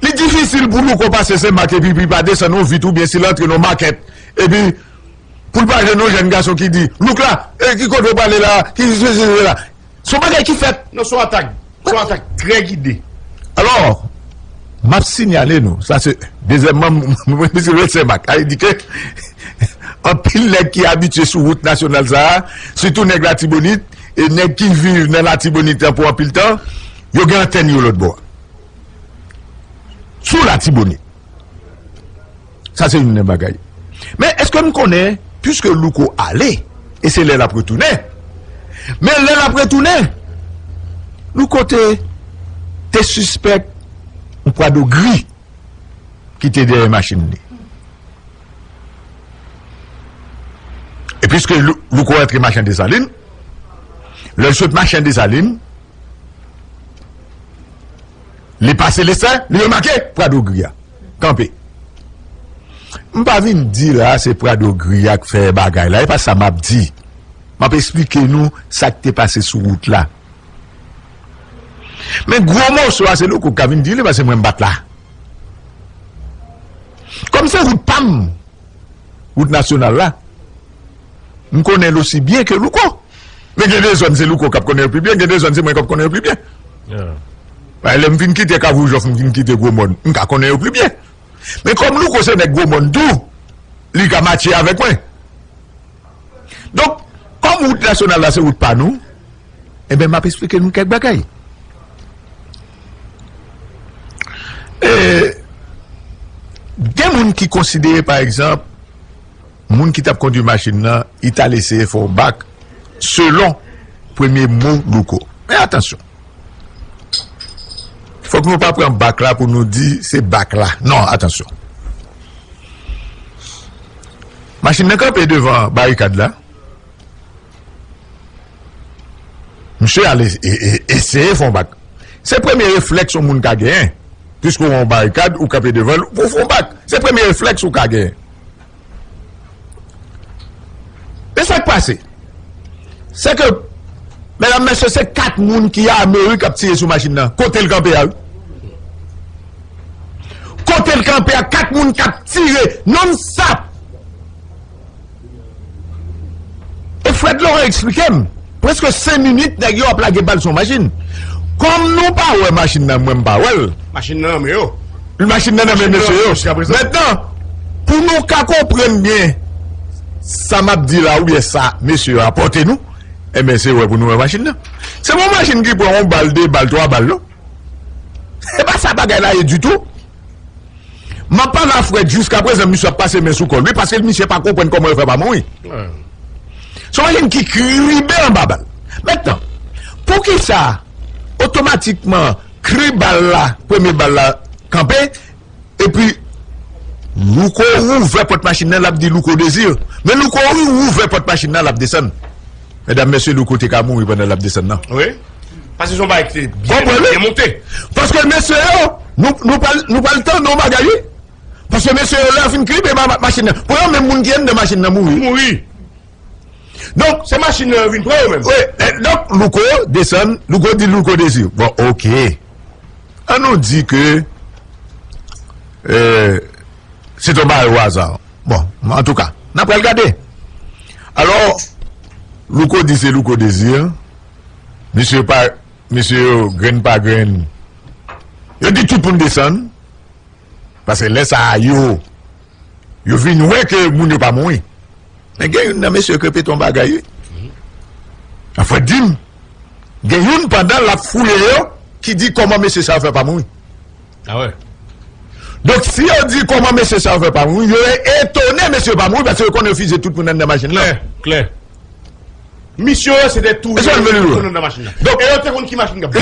li difisil pou Louko pase Saint-Marc epi, epi pa desann yon vit oubyen si l antre nan makèt epi pou l pa jwenn yon jèn gason ki di, "Louk la, e ki kote w prale la, ki sesi la." Se yon bagay ki fèt. Non, se yon atak. Se yon atak trè gide. Alò, m ap sinyale nou, sa se dezyèm manm mwen, mwen, mwen, mwen, Saint-Marc. Sa vle di ke anpil nèg ki abitye sou wout nasyonal sa a, sitou nèg Latibonit, e nèg ki viv nan Latibonit lan pou anpil tan, yo gen antèn yo lòt bò a. Sou Latibonit. Sa se youn nan bagay. Men èske n konnen, piske Louko ale, e se lè l ap retounen. Men lè l ap retounen, Louko te, te sispèk yon Prado gri ki te dèyè machin li. E piske Lou-, Louko rantre Machan Desalin, lè l sot Machan Desalin, li pase Lestè, li remake Prado gri a kanpe. M pa vin di la se Prado gri a k fè bagay la, e pa sa m ap di. M ap esplike nou sa k te pase sou wout la. Men gwo moso a se Louko k ka vin di li, paske mwen m pa t la. Kòm se wout pa m, wout nasyonal la, m konnen l osi byen ke Louko. Men gen de zòn se Louko k ap konnen yo pi byen, gen de zòn se mwen k ap konnen yo pi byen. Paske lè m fin kite Kavou Jòf, m fin kite Gwo Mòn, m ka konnen yo pi byen. Men kòm Louko se nèg Gwo Mòn tou, li ka matche avèk mwen. Donk, kòm wout nasyonal la se wout pa nou, enben, m ap esplike nou kèk bagay. E, gen moun ki konsidere, pa egzanp, moun ki t ap kondui machin nan, li t al eseye fè yon bak, selon premye mo Louko. Men atansyon. Fòk nou pa pran bak la pou nou di se bak la. Non, atansyon. Machin nan kanpe devan barikad la. Misye al e-, e-, e-, eseye fè yon bak. Se premye reflèks yon moun ka genyen. Piske w yon barikad, ou kanpe devan l, pou w fè yon bak. Se premye reflèks ou ka genyen. Men sa k pase, se ke, medam, mesye, se kat moun ki ame, wi, k ap tire sou machin nan. Kote l kanpe a, wi. Kote l kanpe a, kat moun k ap tire non stop. E Fred Laurent eksplike m, prèske senk minit, nèg yo ap lage bal sou machin. Kòm nou pa wè machin nan, mwen m pa wè l. Machin nan nan men yo. Machin nan nan men mesye yo. Mentnan, pou nou ka konprann byen sa m ap di la, oubyen sa mesye yo apòte nou, enben, se wè pou nou wè machin nan. Se pa yon machin ki pran yon bal, de bal, twa bal, non. Se pa sa bagay la ye ditou. M ap pale a Fred, jiskaprezan, misye ap pase men sou kò l, wi, paske misye pa konprann kòman yo fè pa mouri. Se yon machin ki kribe anba bal. Mentnan, poukisa, otomatikman, kri bal la, premye bal la, kanpe, epi Louko ouvè pòt machin nan, l ap di Louko Désir. Men Louko ouvè pòt machin nan, l ap desann. Medam, mesye, Louko te ka mouri pandan l ap desann nan. Wi. Paske se yon bagay ki te byen, byen monte. Paske mesye yo, nou, nou pral, nou pral tande yon bagay, wi. Paske mesye yo, lè yo fin kribe ma-, machin nan, pou yo menm, moun ki anndan machin nan mouri. Mouri. Donk, se machin nan yo vin pran yo menm. Wi, e, donk, Louko desann, Louko di Louko Désir. Bon, oke. An nou di ke, e, se te yon bagay o aza. Bon, antouka, n ap pral gade. Alò, Louko di se Louko Désir. Misye pa, misye yo, grenn pa grenn, yo di tout moun desann. Paske lè sa a, yo, yo vin wè ke moun yo pa mouri. Men gen youn nan mesye yo ki repete yon bagay, wi. An fèt, di m, gen youn pandan l ap fouye yo ki di kòman mesye sa yo fè pa mouri. Ah ouais. Donk, si yo di kòman mesye sa yo fè pa mouri, yo etone mesye yo pa mouri paske yo konnen yo fize tout moun anndan machin nan. Klè, klè. Misyon yo se te touye tout moun anndan machin nan. Donk, e yo te konn ki machin k ap.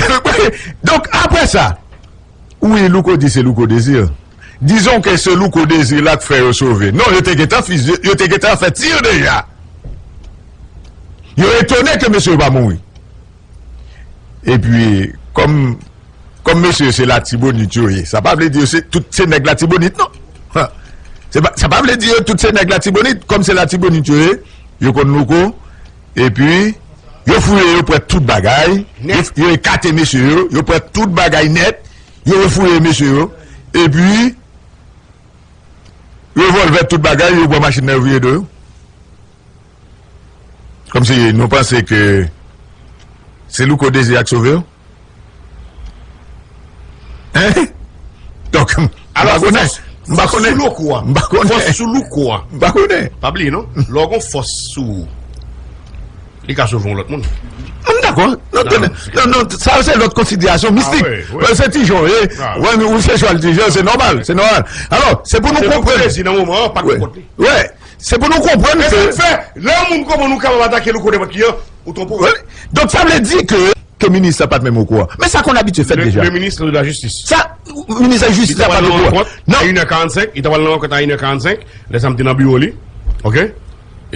Donk, apre sa, wi, Louko di se Louko Désir. Dizon ke se Louko Désir la k fè yo sove. Non, yo te gentan fize, yo te gentan fè tir deja. Yo etone ke mesye yo pa mouri. Epi, kòm, Kòm mesye yo se Latibonit yo ye, sa pa vle di yo se, tout se nèg Latibonit, non. Se pa, sa pa vle di yo tout se nèg Latibonit. Kòm se Latibonit yo ye, yo konn louko, epi yo fouye, yo pran tout bagay, yo, yo ekate mesye yo, yo pran tout bagay nèt, yo refouye mesye yo, epi revòlvè, tout bagay, yo pran machin nan, yo vire do yo. Kòmsi nou panse ke se louko Dezi a k sove yo? Hein? Donk, m pa konnen. M pa konnen. Fòs sou louko a. M pa konnen. Fòs sou louko a. M pa konnen. Pa bliye, non? Lè w gon fòs sou ou, li ka sove yon lòt moun. M dakò. Non, non, non, sa se lòt konsiderasyon mistik. Wi, se ti jan, wi. Wi, men ou se chwal ti jan, se nòmal, se nòmal. Alò, se pou nou konprann. Wi, se pou nou konprann ke... Lè yon moun konprann ou kapab atake louko nenpòt ki an, ou twonpe w. Donk, sa vle di ke, ke minis la pa t menm okouran. Men sa konn abitye fèt deja. Le ministre de la Justice. Sa, minis la jistis la pa t okouran. Non. À une heure quarante-cinq, li ta pral nan rankont à une heure quarante-cinq, lè sa m te nan biwo li. OK?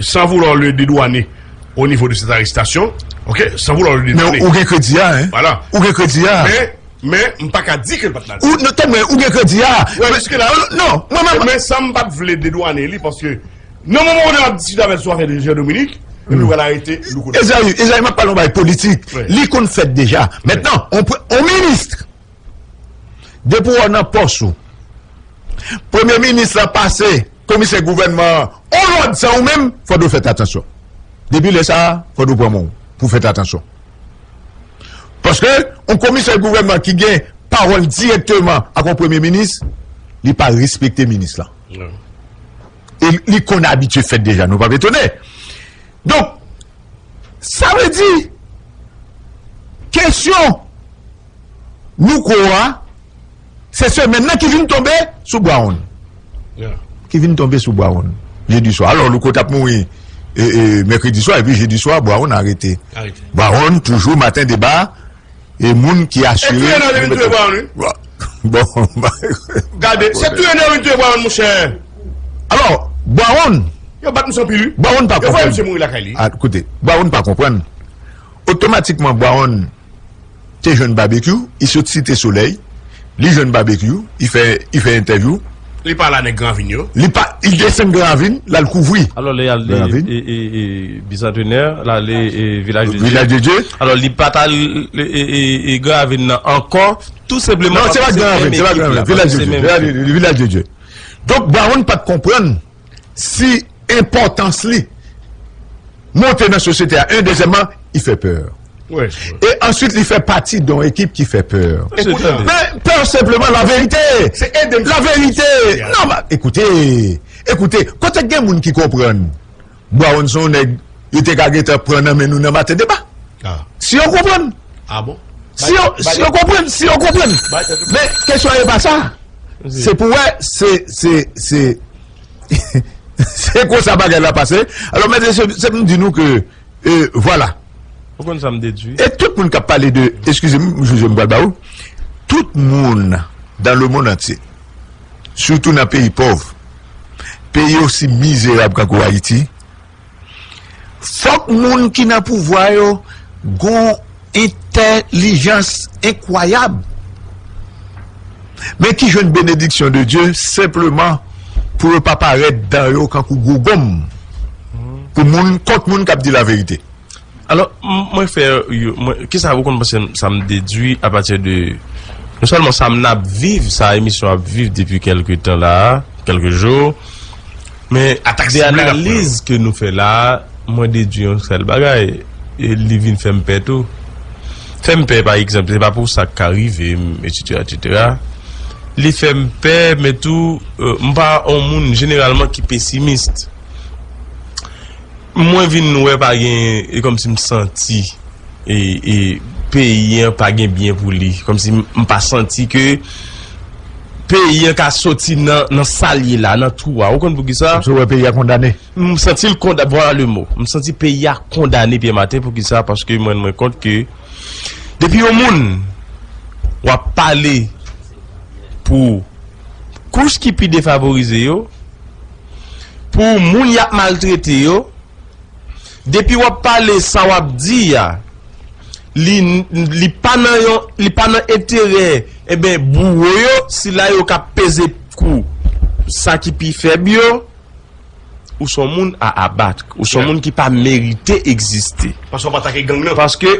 Sans vouloir le dédouaner au niveau de cette arrestation. OK? Sans vouloir le dédouaner. Men ou gen kredi a, hein? Voilà. Ou gen kredi a. Men, men, m pa ka di ke l pa t la. Ou, non, tande, ou gen kredi a. Wè, jiske la. Non, mwen, mwen, men sa m pa t vle dedwane li, paske nan moman kote m ap diskite avè l sou afè de Jean Dominique, epi w pral arete louko. Ezayi, Ezayi, m ap pale yon bagay politik. Wi. Li konn fèt deja. Mentnan, on, on minis, depi w nan pòs ou, premye minis la pase komisè gouvènman an on lòd san ou menm, fòk w fè atansyon. Depi lè sa a, fòk w pran men w pou fè atansyon. Paske yon komisè gouvènman ki gen pawòl dirèkteman ak yon premye minis, li pa respekte minis la. E li konn abitye fèt deja, nou p ap etone. Donk, sa vle di, kesyon louko a, se semèn nan ki vin tonbe sou Brown. Ki vin tonbe sou Brown jedi swa. Alò, louko t ap mouri, e, e, mèkredi swa, epi jedi swa, Brown arete. Brown, toujou maten deba, e moun ki asire. E touye nèg yo vin touye Brown, wi. Bon, gade, se touye nèg yo vin touye Brown, monchè. Alò, Brown, yo bat misye anpil, wi. Brown pa konprann. Yo voye misye mouri lakay li. A, koute, Brown pa konprann. Otomatikman, Brown te jwenn Babekyou, li sot Site Solèy, li jwenn Babekyou, li fè, li fè entèvyou. Li pale a nèg Gran Ravin yo. Li pa, li desann Gran Ravin, l al kouvri. Alò, lè y al e, e, e, e, Bisantenè, l ale e, Vilaj de Dye. Vilaj de Dye. Alò, li pa t al e, e, e, e, Gran Ravin nan ankò, tou senpleman paske se menm ekip la, paske se menm ekip. Vilaj de Dye. Donk, Brown pa t konprann si enpòtans li monte nan sosyete a. En, dezyèmman, li fè pè. E answit, li fè pati de yon ekip ki fè pè. Men pè senpleman laverite. Laverite. Non, ma, ekoute, ekoute, kote gen moun ki konprann Brown se yon nèg yo te ka gentan pran nan men nou nan maten deba. Si yo konprann. Si yo, si yo konprann, si yo konprann. Men kesyon an e pa sa. Se pou wè, se, se, se, se konsa bagay la pase. Alò, men se, se pou m di nou ke, e, vwala. Ou konn sa m dedwi? E tout moun k ap pale de, eskize m, Jojo, m pral ba ou. Tout moun dans le monde entier, sitou nan peyi pòv, peyi osi mizerab kankou Ayiti, fòk moun ki nan pouvwa yo gon entèlijans enkwayab, men ki jwenn benediksyon de Dye senpleman pou yo pa parèt dan yo kankou gwo gonm pou moun, kont moun k ap di laverite. Alò, m-, mwen fè yo, mwen, kisa ou konn panse m, sa m dedwi apati de, non sèlman sa m n ap viv, sa emisyon ap viv depi kèlke tan la, kèlke jou, men de analiz ke nou fè la, mwen dedwi yon sèl bagay, e li vin fè m pè tou. Fè m pè, pa egzanp, se pa pou sa k ka rive m, etsetera, etsetera. Li fè m pè, men tou, e, m pa yon moun jeneralman ki pesimis. Mwen vin wè pa gen, e kòmsi m santi, e, e peyi an pa gen byen pou li. Kòmsi m, m pa santi ke peyi an ka soti nan, nan sa l ye la, nan twou a. Ou konn poukisa? Paske w wè peyi a kondane. M santi l konda-, voilà le mot. M santi peyi a kondane Pierre Martin. Poukisa? Paske m rann mwen kont ke depi yon moun w ap pale pou kouch ki pi defavorize yo, pou moun y ap maltrete yo, depi w ap pale sa w ap di a, Li, li pa nan yon, li pa nan enterè, enben, bouwo yo, sila yo k ap peze kou sa ki pi fèb yo, ou s on moun a abat, ou s on moun ki pa merite egziste. Paske w pa atake gang nan. Paske